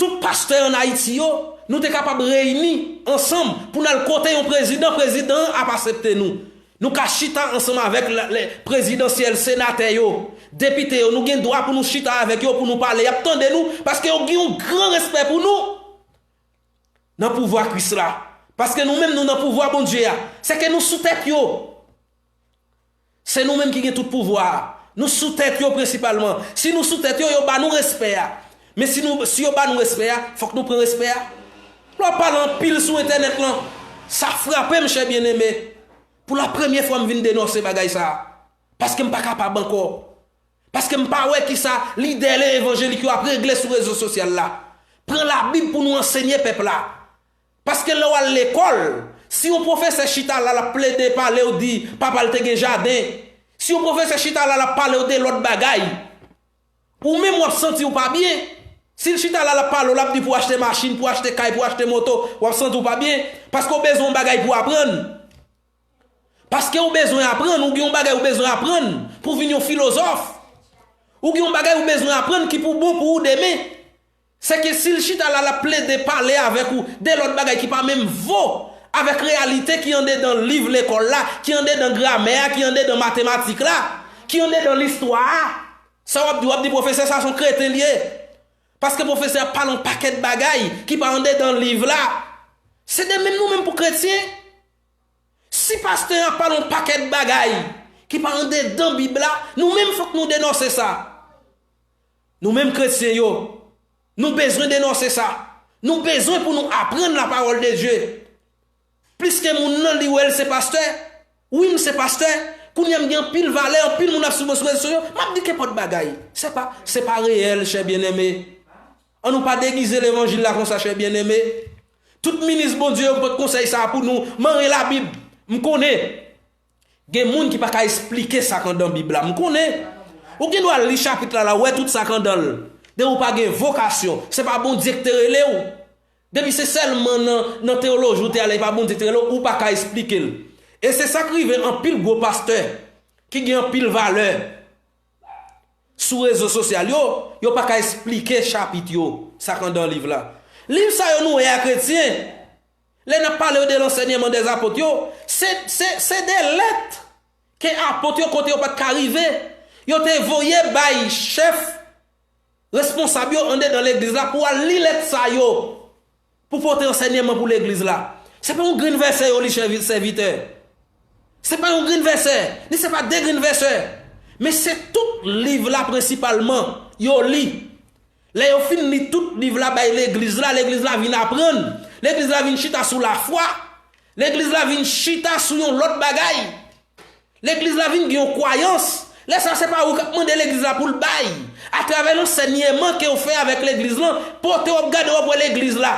tout pastè ann Ayiti yo, nou te kapab reyini ansanm pou n al kote yon prezidan, prezidan an ap aksepte nou. Nou ka chita ansanm avèk la- lè prezidansyèl, senatè yo, depite yo. Nou gen dwa pou nou chita avèk yo, pou nou pale. Y ap tande nou, paske yo gen yon gran respè pou nou nan pouvwa Kris la. Paske nou menm, nou nan pouvwa Bondye a. Sèke nou sou tèt yo. Se nou menm ki gen tout pouvwa a. Nou sou tèt yo prensipalman. Si nou sou tèt yo, yo ba nou respè a. Men si nou, si yo ba nou respè a, fòk nou pran respè a. Lè w ap pale anpil sou entènèt lan, sa frape m, chè byeneme. Pou la premyè fwa m vin denonse bagay sa a. Paske m pa kapab ankò. Paske m pa wè kisa lidè levanjelik yo ap regle sou rezo sosyal la. Pran Labib pou nou ansenye pèp la. Paske lè w al lekòl, si yon pwofesè chita la, l ap plede pale w di papa l te gen jaden, si yon pwofesè chita la, l ap pale w de lòt bagay, ou menm w ap santi w pa byen. Si l chita la, l ap pale w, l ap di pou w achte machin, pou w achte kay, pou w achte moto, w ap santi w pa byen, paske w bezwen yon bagay pou w aprann. Paske w bezwen aprann, ou gen yon bagay ou bezwen aprann pou w vin yon filozòf. Ou gen yon bagay ou bezwen aprann ki pou bon pou ou demen. Sèke si l chita la, l ap plede pale avèk ou de lòt bagay ki pa menm vo avèk reyalite ki andedan liv lekòl la, ki andedan gramè a, ki andedan matematik la, ki andedan listwa a. Sa w ap di, w ap di pwofesè sa se yon kreten l ye. Paske pwofesè ap pale yon pakèt bagay ki pa andedan liv la. Se de menm nou menm pou kretyen. Si pastè an ap pale yon pakèt bagay ki pa andedan Bib la, nou menm fòk nou denonse sa. Nou menm kretyen yo, nou bezwen denonse sa. Nou bezwen pou nou aprann la parole de Dieu. Pliske moun nan li wè l se pastè. Wi, m se pastè. Kounye a m gen anpil valè, anpil moun ap swiv mwen sou rezo sosyo. M ap di kenpòt bagay. Se pa, se pa reyèl, chè byeneme. Ann nou pa degize levanjil la konsa, chè byeneme. Tout minis Bondye yo k pot konsèy sa a pou nou, manyen Labib. M konnen gen moun ki pa ka esplike sa k andan Bib la. M konnen. Ou gen dwa li chapit la, la, ou wè tout sa k andan l. Depi ou pa gen vokasyon, se pa Bondye k te rele w. Depi se sèlman nan, nan teyoloji ou te ale, e pa Bondye k te rele w, ou pa ka esplike l. E se sa k rive anpil gwo pastè ki gen anpil valè sou rezo sosyal yo, yo pa ka esplike chapit yo, sa k andan liv la. Liv sa yo nou wè a kretyen, lè n ap pale yo de lansèyman dèzapot yo, se, se, se de lèt ke apot yo, kote yo pa t ka rive, yo te voye bay chèf responsab yo andedan legliz la pou al li lèt sa yo, pou pote ansèyman pou legliz la. Se pa yon grenn vèsè yo li, chè vi-, sèvitè. Se pa yon grenn vèsè, ni se pa de grenn vèsè. Men se tout liv la prensipalman yo li. Lè yo fin li tout liv la bay legliz la, legliz la vin aprann. Legliz la vin chita sou lafwa. Legliz la vin chita sou yon lòt bagay. Legliz la vin gen yon kwayans. Lè sa se pa ou k ap mande legliz la pou l bay. Atravè lansèyman ke w fè avèk legliz lan, pote w ap gade w ap wè legliz la.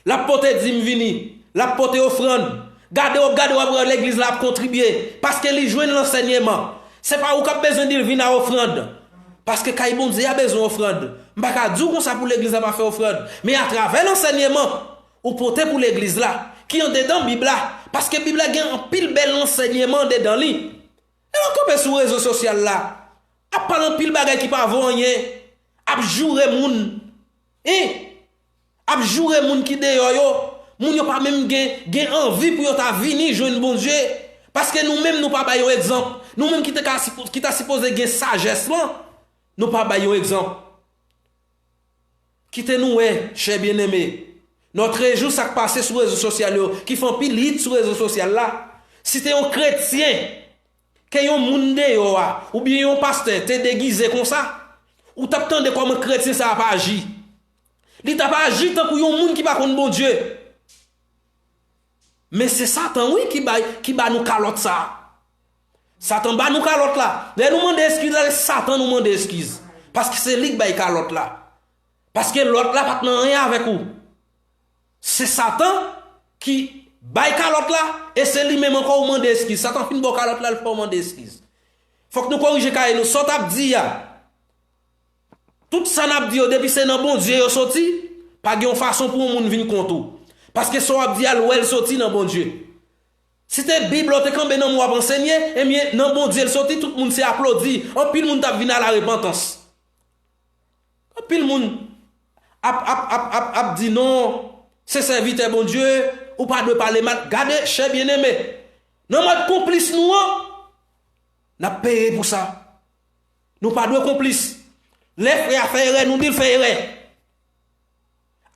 L ap pote dim vini. L ap pote ofrann. Gade w ap gade w ap wè legliz la ap kontribye. Paske li jwenn lansèyman. Se pa ou k ap bezwen di l vin a ofrann. Paske kay Bondye a bezwen ofrann. M pa ka di w konsa pou legliz la pa fè ofrann. Men atravè lansèyman, ou pote pou legliz la, ki andedan Bib la, paske Bib la gen anpil bèl ansèyman andedan li. Lè w kanpe sou rezo sosyal la, ap pale anpil bagay ki pa vo anyen, ap joure moun, en, ap joure moun ki deyò yo, moun yo pa menm gen, gen anvi pou yo ta vini jwenn Bondye, paske nou menm nou pa bay yon egzanp, nou menm ki te ka sipo-, ki ta sipoze gen sajès lan, nou pa bay yon egzanp. Kite nou wè, chè byeneme, nòtrejou sa k pase sou rezo sosyal yo, ki fè anpil hit sou rezo sosyal la. Si te yon kretyen, ke yon moun deyò a, oubyen yon pastè te degize konsa, ou t ap tande kòman kretyen sa ap aji. Li t ap aji tankou yon moun ki pa konn Bondye. Men se Satan, wi, ki bay, ki ba nou kalòt sa a. Satan ba nou kalòt la. Lè nou mande eskiz la, se Satan nou mande eskiz. Paske se li k bay kalòt la. Paske lòt la pa t nan anyen avèk ou. Se Satan ki bay kalòt la, e se li menm ankò ou mande eskiz. Satan fin ba w kalòt la, l fè w mande eskiz. Fòk nou korije kaye nou. Sa w t ap di a, tout sa n ap di yo, depi se nan Bondye yo soti, pa gen yon fason pou yon moun vin kont ou. Paske sa w ap di a, l wè l soti nan Bondye. Si te Bib la w te kanpe nan men w ap ansenye, ebyen, nan Bondye l soti, tout moun se aplodi. Anpil moun t ap vin a la repantans. Anpil moun ap, ap, ap, ap, ap di non, se sèvitè Bondye, ou pa dwe pale mal. Gade, chè byeneme, nan mòd konplis nou an, n ap peye pou sa. Nou pa dwe konplis. Lè frè a fè erè, nou di l fè erè.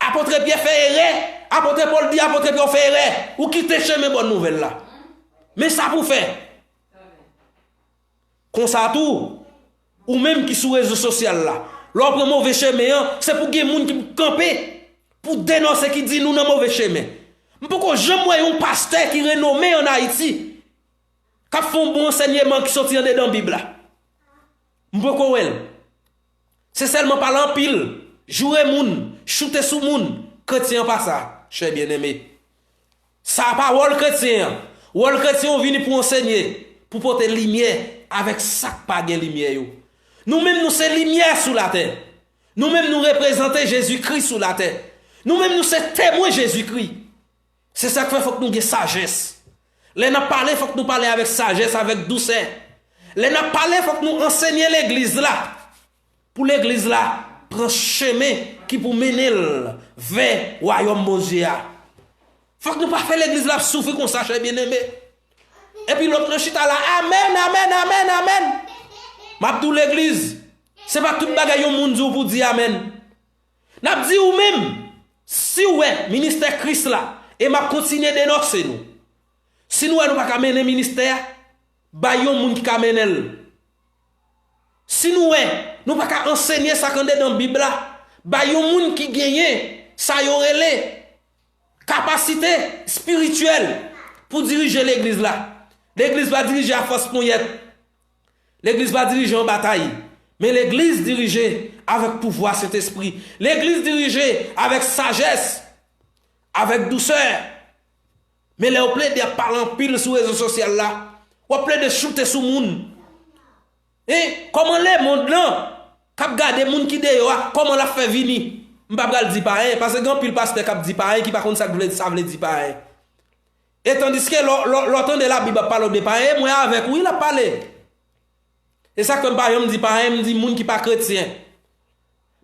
Apot Pyè fè erè. Apot Pòl di apot Pyè w fè erè. Ou kite chemen bòn nouvèl la. Men sa pou fè. Konsa tou, ou menm ki sou rezo sosyal la, lè w pran move chemen an, se pou gen moun ki kanpe pou denonse, ki di nou nan move chemen. M poko janm wè yon pastè ki renome ann Ayiti k ap fè yon bon ansèyman ki soti andedan Bib la. M poko wè l. Se sèlman pale anpil, joure moun, choute sou moun. Kretyen an pa sa, chè byeneme. Sa pa wòl kretyen an. Wòl kretyen an vini pou ansenye, pou pote limyè avèk sa k pa gen limyè yo. Nou menm nou se limyè sou latè. Nou menm nou reprezante Jezikri sou latè. Nou menm nou se temwen Jezikri. Se sa k fè fòk nou gen sajès. Lè n ap pale, fòk nou pale avèk sajès, avèk dousè. Lè n ap pale, fòk nou ansenye legliz la. Pou legliz la pran chemen ki pou mennen l vè wayòm Bondye a. Fòk nou pa fè legliz la ap soufri konsa, chè byeneme. Epi lòt lan chita la, amèn, amèn, amèn, amèn. M ap di w legliz, se pa tout bagay yon moun di w pou di amèn. N ap di ou menm, si w wè ministè Kris la, e m ap kontinye denonse nou. Si nou wè nou pa ka mennen ministè a, bay yon moun ki ka mennen l. Si nou wè nou pa ka ansenye sa k andedan Bib la, bay yon moun ki genyen sa yo rele kapasite espirityèl pou dirije legliz la. Legliz pa dirije a fòs ponyèt. Legliz pa dirije an batay, men legliz dirije avèk pouvwa Sentespri. Legliz dirije avèk sajès, avèk dousè. Men lè w plede ap pale anpil sou rezo sosyal la, w ap plede choute sou moun. E kòman lemonn lan k ap gade moun ki deyò a, kòman l ap fè vini? M pa pral di payen, paske gen anpil pastè k ap di payen ki pa konn sa k vle, sa vle di payen. E tandiske lè w, lè w, lè w tande Labib ap pale w de payen, mwen avèk ou, wi, l ap pale. E sa k fè m pa janm di payen, m di moun ki pa kretyen.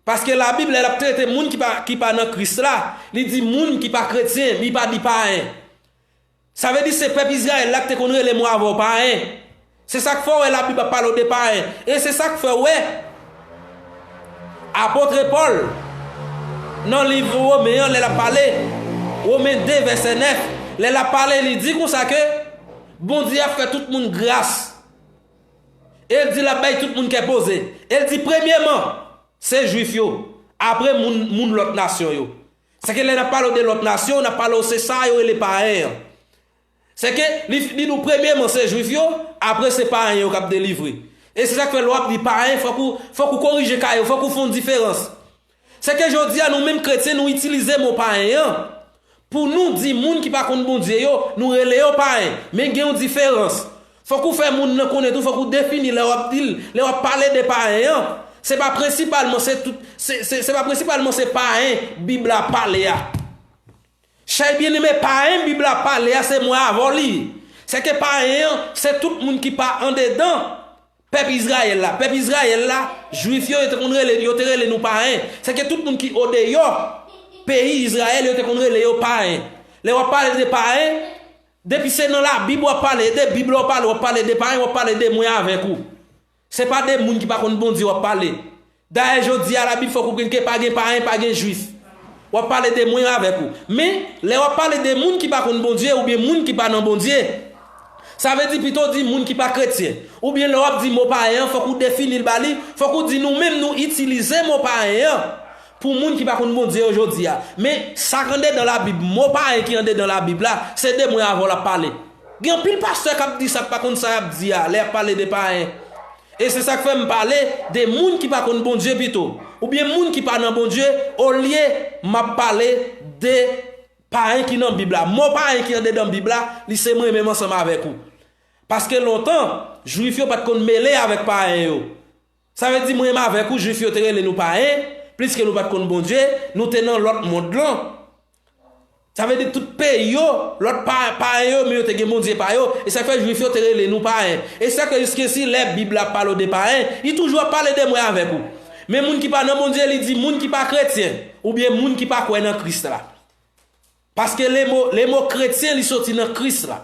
Paske Labib, lè l ap trete moun ki pa, ki pa nan Kris la, li di moun ki pa kretyen, li pa di payen. Sa vle di se pèp Izrayèl la ki te konn rele mwen avè w payen. Se sa k fè w wè Labib ap pale w de payen. E se sa k fè w wè Apot Pòl, nan liv Women an, lè l ap pale, Women de, vèsè nèf, lè l ap pale, li di konsa ke Bondye ap fè tout moun gras. E l di l ap bay tout moun kè poze. E l di, premyeman, se Jwif yo, apre moun, moun lòt nasyon yo. Sèke lè n ap pale w de lòt nasyon, n ap pale w se sa yo rele payen an. Sèke li, li di nou premyeman se Jwif yo, apre se payen yo k ap delivre. E se sa k fè lè w ap di payen, fòk ou, fòk ou korije kay ou, fòk ou fè yon diferans. Sèke jodi a, nou menm kretyen, nou itilize mo payen an pou nou di moun ki pa konn Bondye yo, nou rele yo payen. Men gen yon diferans. Fòk ou fè moun nan konnen tou, fòk ou defini lè w ap di l, lè w ap pale de payen an. Se pa prensipalman se tout, se, se, se pa prensipalman se payen Bib la pale a. Chè byeneme, payen Bib la pale a, se mwen avè w li ye. Sèke payen an, se tout moun ki pa andedan pèp Izrayèl la. Pèp Izrayèl la, Jwif yo, yo te konn rele, yo te rele nou payen. Sèke tout moun ki odeyò peyi Izrayèl, yo te konn rele yo payen. Lè w ap pale de payen, depi se nan Labib w ap pale, de Bib la w pale, w ap pale de payen, w ap pale de mwen avèk ou. Se pa de moun ki pa konn Bondye w ap pale. Dayè, jodi a, Labib fè w konprann ke pa gen payen, pa gen Jwif. W ap pale de mwen avèk ou. Men, lè w ap pale de moun ki pa konn Bondye oubyen moun ki pa nan Bondye, sa vle di pito di moun ki pa kretyen. Oubyen lè w ap di mo payen an, fòk ou defini l ba li, fòk ou di nou menm nou itilize mo payen an pou moun ki pa konn Bondye yo jodi a. Men, sa k andedan Labib, mo payen ki andedan Labib la, se de mwen avè w l ap pale. Gen anpil pastè k ap di sa k pa konn sa y ap di a, lè y ap pale de payen. E se sa k fè m pale de moun ki pa konn Bondye pito, oubyen moun ki pa nan Bondye, olye m ap pale de payen ki nan Bib la. Mo payen ki andedan Bib la, li se mwen menm ansanm avèk ou. Paske lontan, Jwif yo pa t konn mele avèk payen yo. Sa vle di, mwen menm avèk ou, Jwif yo te rele nou payen, pliske nou pa t konn Bondye, nou te nan lòt mond lan. Sa vle di tout peyi yo, lòt pa, payen yo, men yo te gen bondye pa yo. E sa k fè Jwif yo te rele nou payen. E sa k fè jiskesi lè Bib la ap pale w de payen, li toujou ap pale de mwen avèk ou. Men moun ki pa nan Bondye, li di moun ki pa kretyen, oubyen moun ki pa kwè nan Kris la. Paske le mo, le mo kretyen, li soti nan Kris la.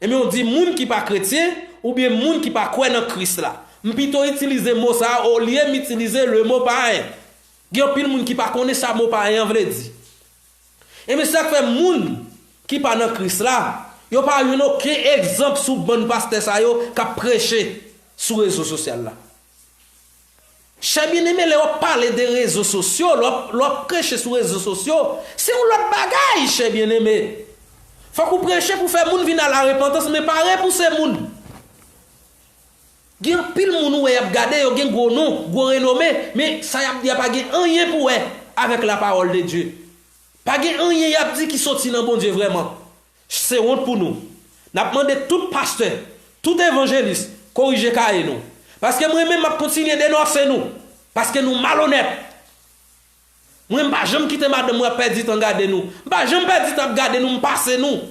Ebyen, w di moun ki pa kretyen, oubyen moun ki pa kwè nan Kris la. M pito itilize mo sa a olye m itilize le mo payen. Gen anpil moun ki pa konnen sa mo payen an vle di. Ebyen, sa k fè moun ki pa nan Kris la, yo pa jwenn okenn egzanp sou bann pastè sa yo k ap preche sou rezo sosyal la. Chè byeneme, lè w ap pale de rezo sosyo, lè w ap, lè w ap preche sou rezo sosyo, se yon lòt bagay, chè byeneme. Fòk ou preche pou fè moun vin a la repantans, men pa repouse moun. Gen anpil moun ou wè y ap gade, yo gen gwo non, gwo renome, men sa y ap di a pa gen anyen pou wè avèk la pawòl de Dye. Pa gen anyen y ap di ki soti nan Bondye vrèman. Se wont pou nou. N ap mande tout pastè, tout evanjelis, korije kaye nou. Paske mwen menm m ap kontinye denonse nou. Paske nou malonèt. Mwen m pa janm kite madanm mwen ap pèdi tan gade nou. M pa janm pèdi tan ap gade nou, m pase nou.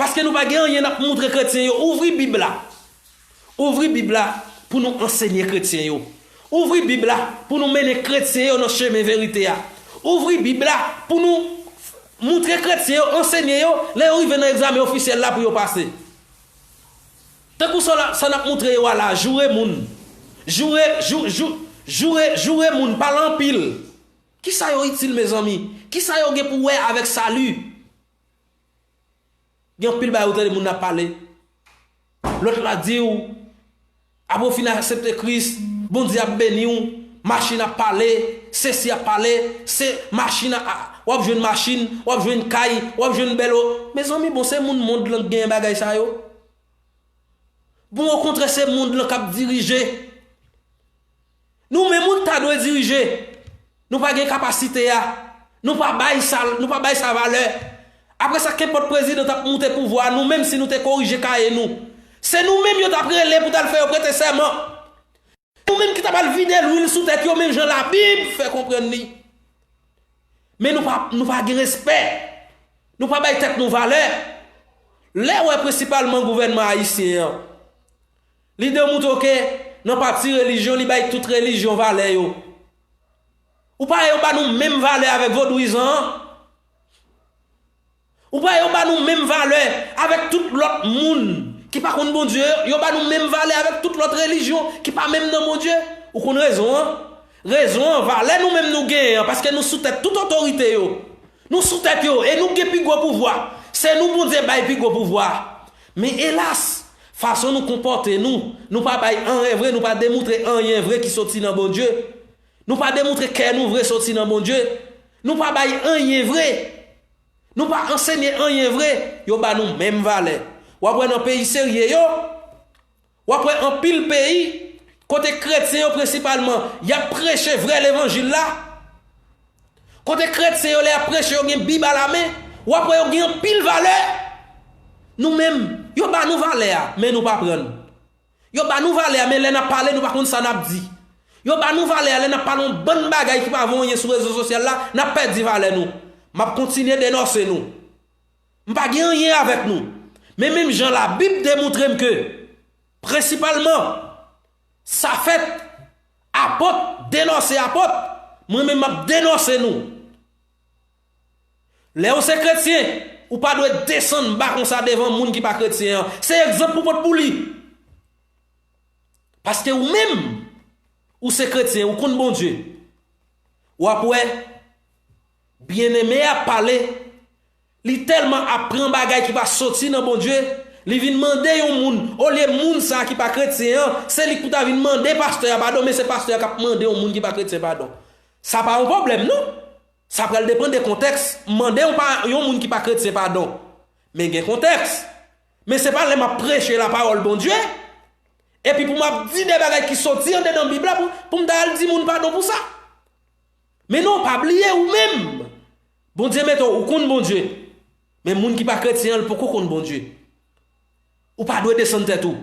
Paske nou pa gen anyen n ap moutre kretyen yo. Ouvri Bib la. Ouvri Bib la pou nou ansenye kretyen yo. Ouvri Bib la pou nou mennen kretyen yo nan chemen verite a. Ouvri Bib la pou nou moutre kretyen yo, ansenye yo, lè yo rive nan egzamen ofisyèl la pou yo pase. Tankou sa la, sa n ap moutre yo a la, joure moun. Joure, jou, jou, joure, joure moun, pale anpil. Kisa yo itil, mezanmi? Kisa yo gen pou wè avèk sali? Gen anpil bagay ou tande moun ap pale. Lòt la di w, apre w fin aksepte Kris, Bondye ap beni w, machin ap pale, sesi ap pale, se machin a, a, w ap jwenn machin, w ap jwenn kay, w ap jwenn bèl o. Mezanmi, bon, se moun mond lan k genyen bagay sa yo. Bon, okontrè, se mond lan k ap dirije. Nou menm, ou ta dwe dirije. Nou pa gen kapasite a. Nou pa bay sa, nou pa bay sa valè. Apre sa, kenpòt prezidan t ap moute pouvwa a, nou menm, si nou te korije kaye nou, se nou menm yo t ap rele pou t al fè yo prete sèman. Nou menm ki t ap al vide lwil sou tèt yo, menm jan Labib fè konprann li. Men nou pa, nou pa gen respè. Nou pa bay tèt nou valè. Lè w wè prensipalman gouvènman ayisyen an, li demoutre w ke nan pati relijyon, li bay tout relijyon valè yo. Ou pa wè yo ba nou menm valè avèk vodouyizan an? Ou pa wè yo ba nou menm valè avèk tout lòt moun ki pa konn Bondye yo? Yo ba nou menm valè avèk tout lòt relijyon ki pa menm nan Bondye? Ou konn rezon an? Rezon an, valè nou menm nou genyen an, paske nou sou tèt tout otorite yo. Nou sou tèt yo, e nou gen pi gwo pouvwa. Se nou Bondye bay pi gwo pouvwa. Men elas, fason nou konpòte nou, nou pa bay anyen vre, nou pa demoutre anyen vre ki soti nan Bondye. Nou pa demoutre kè nou vre soti nan Bondye. Nou pa bay anyen vre. Nou pa ansenye anyen vre. Yo ba nou menm valè. W ap wè nan peyi serye yo, w ap wè anpil peyi kote kretyen yo prensipalman, y ap preche vrè levanjil la. Kote kretyen yo, lè y ap preche, yo gen Bib alamen, w ap wè yo gen anpil valè. Nou menm, yo ba nou valè a, men nou pa pran l. Yo ba nou valè a, men lè n ap pale, nou pa konn sa n ap di. Yo ba nou valè a, lè n ap pale yon bann bagay ki pa vo anyen sou rezo sosyal la, n ap pèdi valè nou. M ap kontinye denonse nou. M pa gen anyen avèk nou. Men menm jan Labib demoutre m ke, prensipalman, sa fèt, apot denonse apot, mwen menm m ap denonse nou. Lè w se kretyen, ou pa dwe desann ba konsa devan moun ki pa kretyen an. Se egzanp ou pot pou li. Paske ou menm, ou se kretyen, ou konn Bondye. W ap wè, byeneme ap pale, li tèlman ap pran bagay ki pa soti nan Bondye, li vin mande yon moun, olye moun sa a ki pa kretyen an, se li k pou ta vin mande pastè a padon, men se pastè a k ap mande yon moun ki pa kretyen padon. Sa pa yon pwoblèm, non. Sa pral depann de kontèks. Mande yon pa, yon moun ki pa kretyen padon. Men gen kontèks. Men se pa lè m ap preche lapawòl Bondye, Epi pou m ap di de bagay ki soti andedan Bib la, pou, pou m ta al di moun padon pou sa. Men non, pa bliye ou menm. Bondye mete w, ou konn Bondye. Men moun ki pa kretyen an, l poko konn Bondye. Ou pa dwe desann tèt ou.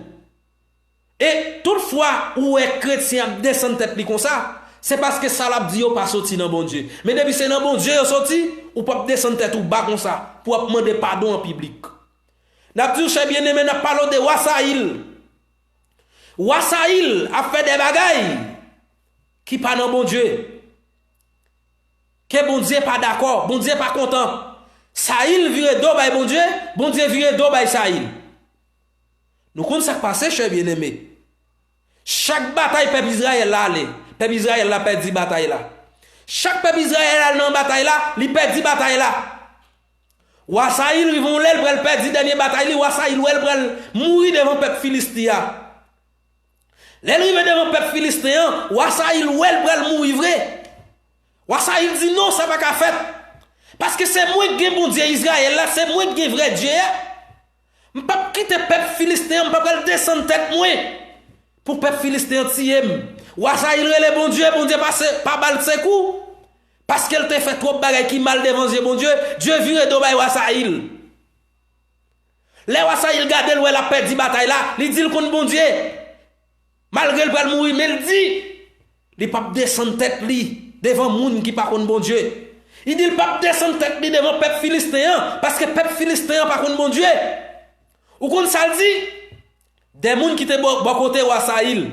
E tout fwa ou wè kretyen ap desann tèt li konsa, se paske sa l ap di yo pa soti nan Bondye. Men depi se nan Bondye yo soti, ou p ap desann tèt ou ba konsa pou w ap mande padon an piblik. N ap di w, chè byeneme, n ap pale w de wa Sayil. Wa Sayil ap fè de bagay ki pa nan Bondye. Ke Bondye pa dakò, Bondye pa kontan. Sayil vire do bay Bondye, Bondye vire do bay Sayil. Nou konn sa k pase, chè byeneme. Chak batay pèp Izrayèl la ale, pèp Izrayèl la pèdi batay la. Chak pèp Izrayèl al nan batay la, li pèdi batay la. Wa Sayil rive yon lè, l pral pèdi dènye batay li, wa Sayil wè l pral mouri devan pèp Filisti a. Lè l rive devan pèp Filisten an, wa Sayil wè l pral mouri vre. Wa Sayil di, "Non, sa pa ka fèt. Paske se mwen k gen Bondye Izrayèl la, se mwen k gen vrè Dye a. M p ap kite pèp Filisten an, m pa pral desann tèt mwen pou pèp Filisten an tiye m." Wa Sayil rele Bondye, Bondye pa, se, pa ba l sekou. Paske l te fè twòp bagay ki mal devan zye Bondye, Dye vire do bay wa Sayil. Lè wa Sayil gade l wè l ap pèdi batay la, li di l konn Bondye. Malgre l pral mouri, men l di, li p ap desann tèt li devan moun ki pa konn Bondye. Li di l p ap desann tèt li devan pèp Filisten an, paske pèp Filisten an pa konn Bondye. Ou konn sa l di? De moun ki te bò, bò kote wa Sayil.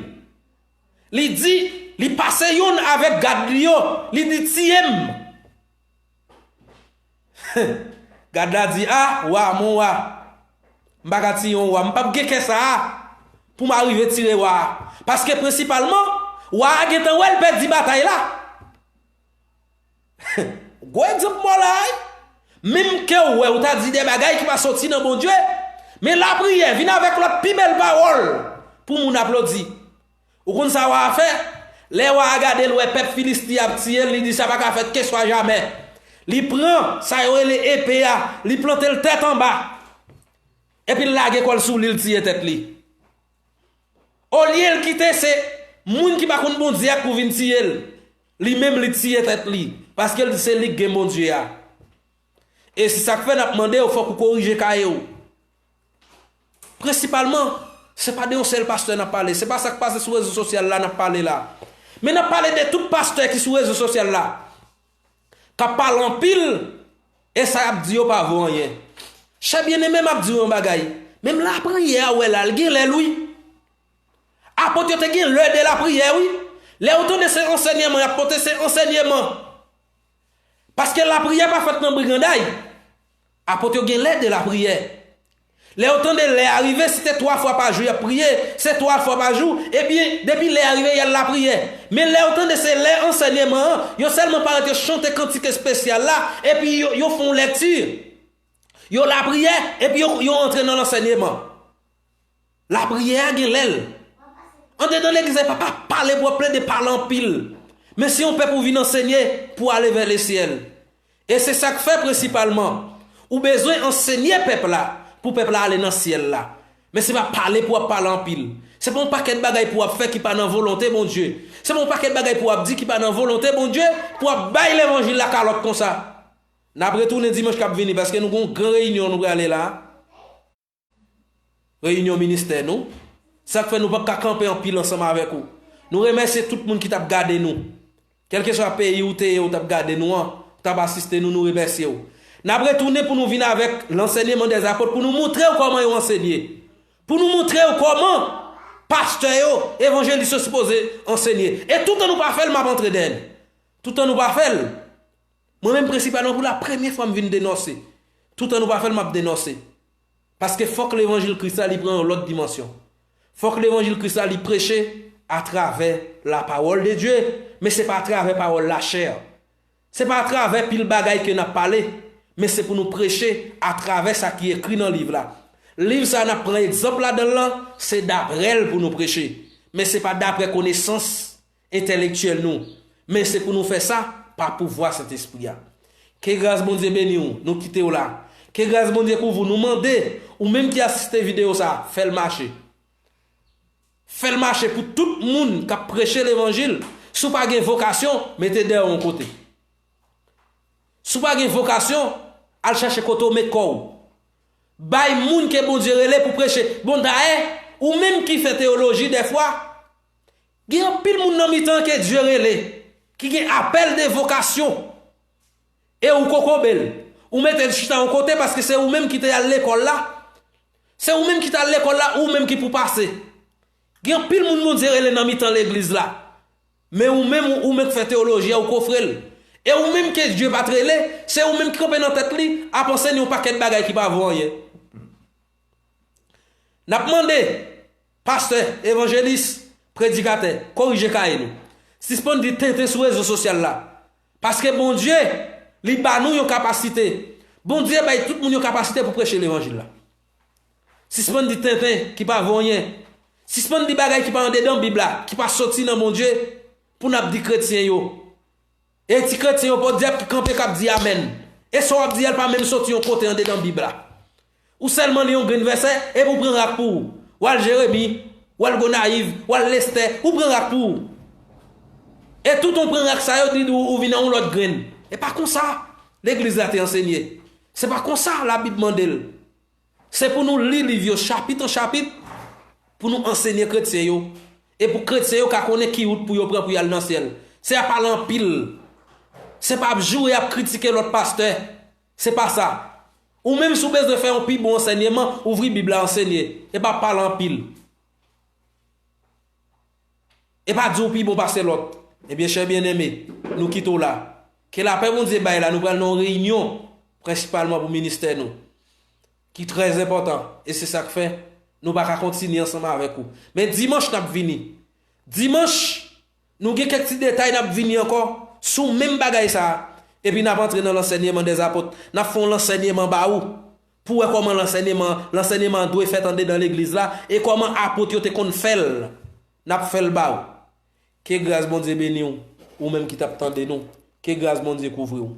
Li di, li pase youn avèk gad li yo, li di, "Tiye m." Gad la di, "A, wa, mon wa, m pa ka tiye yon wa, m p ap gen kè sa a pou m arive tire wa a." Paske prensipalman, wa a gentan wè l pèdi batay la. Gwo egzanp mò la, wi. Menm ke w wè, ou ta di de bagay ki pa soti nan Bondye, men lapriyè vin avèk lòt pi bèl pawòl pou moun aplodi. Ou konn sa wa a fè? Lè wa a gade l wè pèp Filisti ap tiye l, li di, "Sa pa ka fèt, keswa jamè." Li pran sa yo rele epe a, li plante l tèt anba. Epi l lage kò l sou li, l tiye tèt li. Olye l kite se moun ki pa konn Bondye a pou vin tiye l, li menm li tiye tèt li, paske l di se li k gen Bondye a. E se sa k fè n ap mande w, fòk ou korije kaye w. Prensipalman, se pa de yon sèl pastè n ap pale, se pa sa k pase sou rezo sosyal la n ap pale la. Men n ap pale de tout pastè ki sou rezo sosyal la, k ap pale anpil, e sa y ap di yo pa vo anyen. Chè byeneme, m ap di w yon bagay. Menm lapriyè a w wè la, l gen lè l, wi. Apot yo te gen lè de lapriyè, wi. Lè w tande se ansèyman y ap pote, se ansèyman. Paske lapriyè pa fèt nan briganday. Apot yo gen lè de lapriyè. Lè yo tande lè a rive, si se twa fwa pa jou y ap priye, se twa fwa pa jou, ebyen, depi lè a rive, y al lapriyè. Men lè yo tande se lè ansèyman an, yo sèlman parèt yo chante kantik espesyal la, epi yo, yo fè yon lèkti. Yo lapriyè, epi yo, yo antre nan lansèyman. Lapriyè a gen lè l. Andedan legliz la, pa, pa pale pou w ap plede pale anpil. Men se yon pèp ou vin anseye pou ale vè lesyèl. E se sa k fè prensipalman, ou bezwen anseye pèp la, pou pèp la ale nan syèl la. Men se pa pale pou w ap pale anpil. Se pa yon pakèt bagay pou w ap fè ki pa nan volonte Bondye. Se pa yon pakèt bagay pou w ap di ki pa nan volonte Bondye, pou w ap bay levanjil la kalòt konsa. N ap retounen dimanch k ap vini, paske nou gen yon gran reyinyon nou prale la. Reyinyon ministè nou. Sa k fè nou p ap ka kanpe anpil ansanm avèk ou. Nou remèsye tout moun ki t ap gade nou. Kèlkeswa peyi ou te ye, ou t ap gade nou an, ou t ap asiste nou, nou remèsye w. N ap retounen pou nou vin avèk lansèyman dèzapot, pou nou montre w kòman yo ansenye. Pou nou montre w kòman pastè yo, evanjelis yo sipoze ansenye. E toutan nou pa fè l, m ap antre dèyè n. Toutan nou pa fè l, mwen menm prensipalman pou la premye fwa m vin denonse. Toutan nou pa fè l, m ap denonse. Paske fòk levanjil Kris la li pran yon lòt dimansyon. Fòk levanjil Kris la li preche atravè la parole de Dieu, men se pa atravè pawòl lachè. Se pa atravè pil bagay ke n ap pale, men se pou nou preche atravè sa ki ekri nan liv la. Liv sa n ap pran egzanp ladan l lan, se daprè l pou nou preche, men se pa daprè konesans entèlektyèl nou, men se pou nou fè sa pa pouvwa Sentespri a. Ke gras Bondye beni w, nou kite w la. Ke gras Bondye kouvri w, nou mande ou menm ki asiste videyo sa, fè l mache. Fè l mache pou tout moun k ap preche levanjil. Si w pa gen vokasyon, mete dèyè w yon kote. Si w pa gen vokasyon, al chèche kote w met kò w. Bay moun ke Bondye rele pou preche. Bon, dayè, ou menm ki fè teyoloji dèfwa, gen anpil moun nan mitan ke Dye rele, ki gen apèl de vokasyon. E ou kokobe l. Ou mete l chita yon kote paske se ou menm ki te al lekòl la. Se ou menm ki t al lekòl la, ou menm ki pou pase. Gen anpil moun Bondye rele nan mitan legliz la. Men ou menm, ou, ou menm k fè teyoloji a, ou kofre l. E ou menm ke Dye pa t rele, se ou menm ki kanpe nan tèt li, ap anseye yon pakèt bagay ki pa vo anyen. N ap mande, pastè, evanjelis, predikatè, korije kaye nou. Sispann di tenten sou rezo sosyal la. Paske Bondye, li ba nou yon kapasite. Bondye bay tout moun yon kapasite pou preche levanjil la. Sispann di tenten ki pa vo anyen. Sispann di bagay ki pa andedan Bib la, ki pa soti nan Bondye, pou n ap di kretyen yo. E ti kretyen yo podyab ki kanpe k ap di amèn. E sa w ap di a l pa menm soti yon kote andedan Bib la. Ou sèlman li yon grenn vèsè, epi ou pran rak pou ou. W al Jeremi, w al Gonayiv, w al Lestè, ou pran rak pou ou. E tout ou pran rak sa yo, di ou, ou vin nan yon lòt grenn. E pa konsa legliz la te ansenye. Se pa konsa Labib mande l. Se pou nou li liv yo chapit an chapit, pou nou ansenye kretyen yo, e pou kretyen yo ka konnen ki wout pou yo pran pou y al nan syèl. Se ap pale anpil. Se pa ap joure, ap kritike lòt pastè. Se pa sa. Ou menm, si w bezwen fè yon pi bon ansèyman, ouvri Bib la, ansenye. E pa pale anpil. E pa di w pi bon pase lòt. Ebyen, chè byeneme, nou kite w la. Ke lapè Bondye bay la, nou pral nan yon reyinyon, prensipalman pou ministè nou, ki trè enpòtan, e se sa k fè nou pa ka kontinye ansanm avèk ou. Men dimanch n ap vini. Dimanch, nou gen kèk ti detay n ap vini ankò sou menm bagay sa a. Epi n ap antre nan lansèyman dèzapot. N ap fè yon lansèyman ba ou. Pou wè kòman lansèyman, lansèyman an dwe fèt andedan legliz la. E kòman apot yo te konn fè l. N ap fè l ba ou. Ke gras Bondye beni w, ou menm ki t ap tande nou. Ke gras Bondye kouvri w.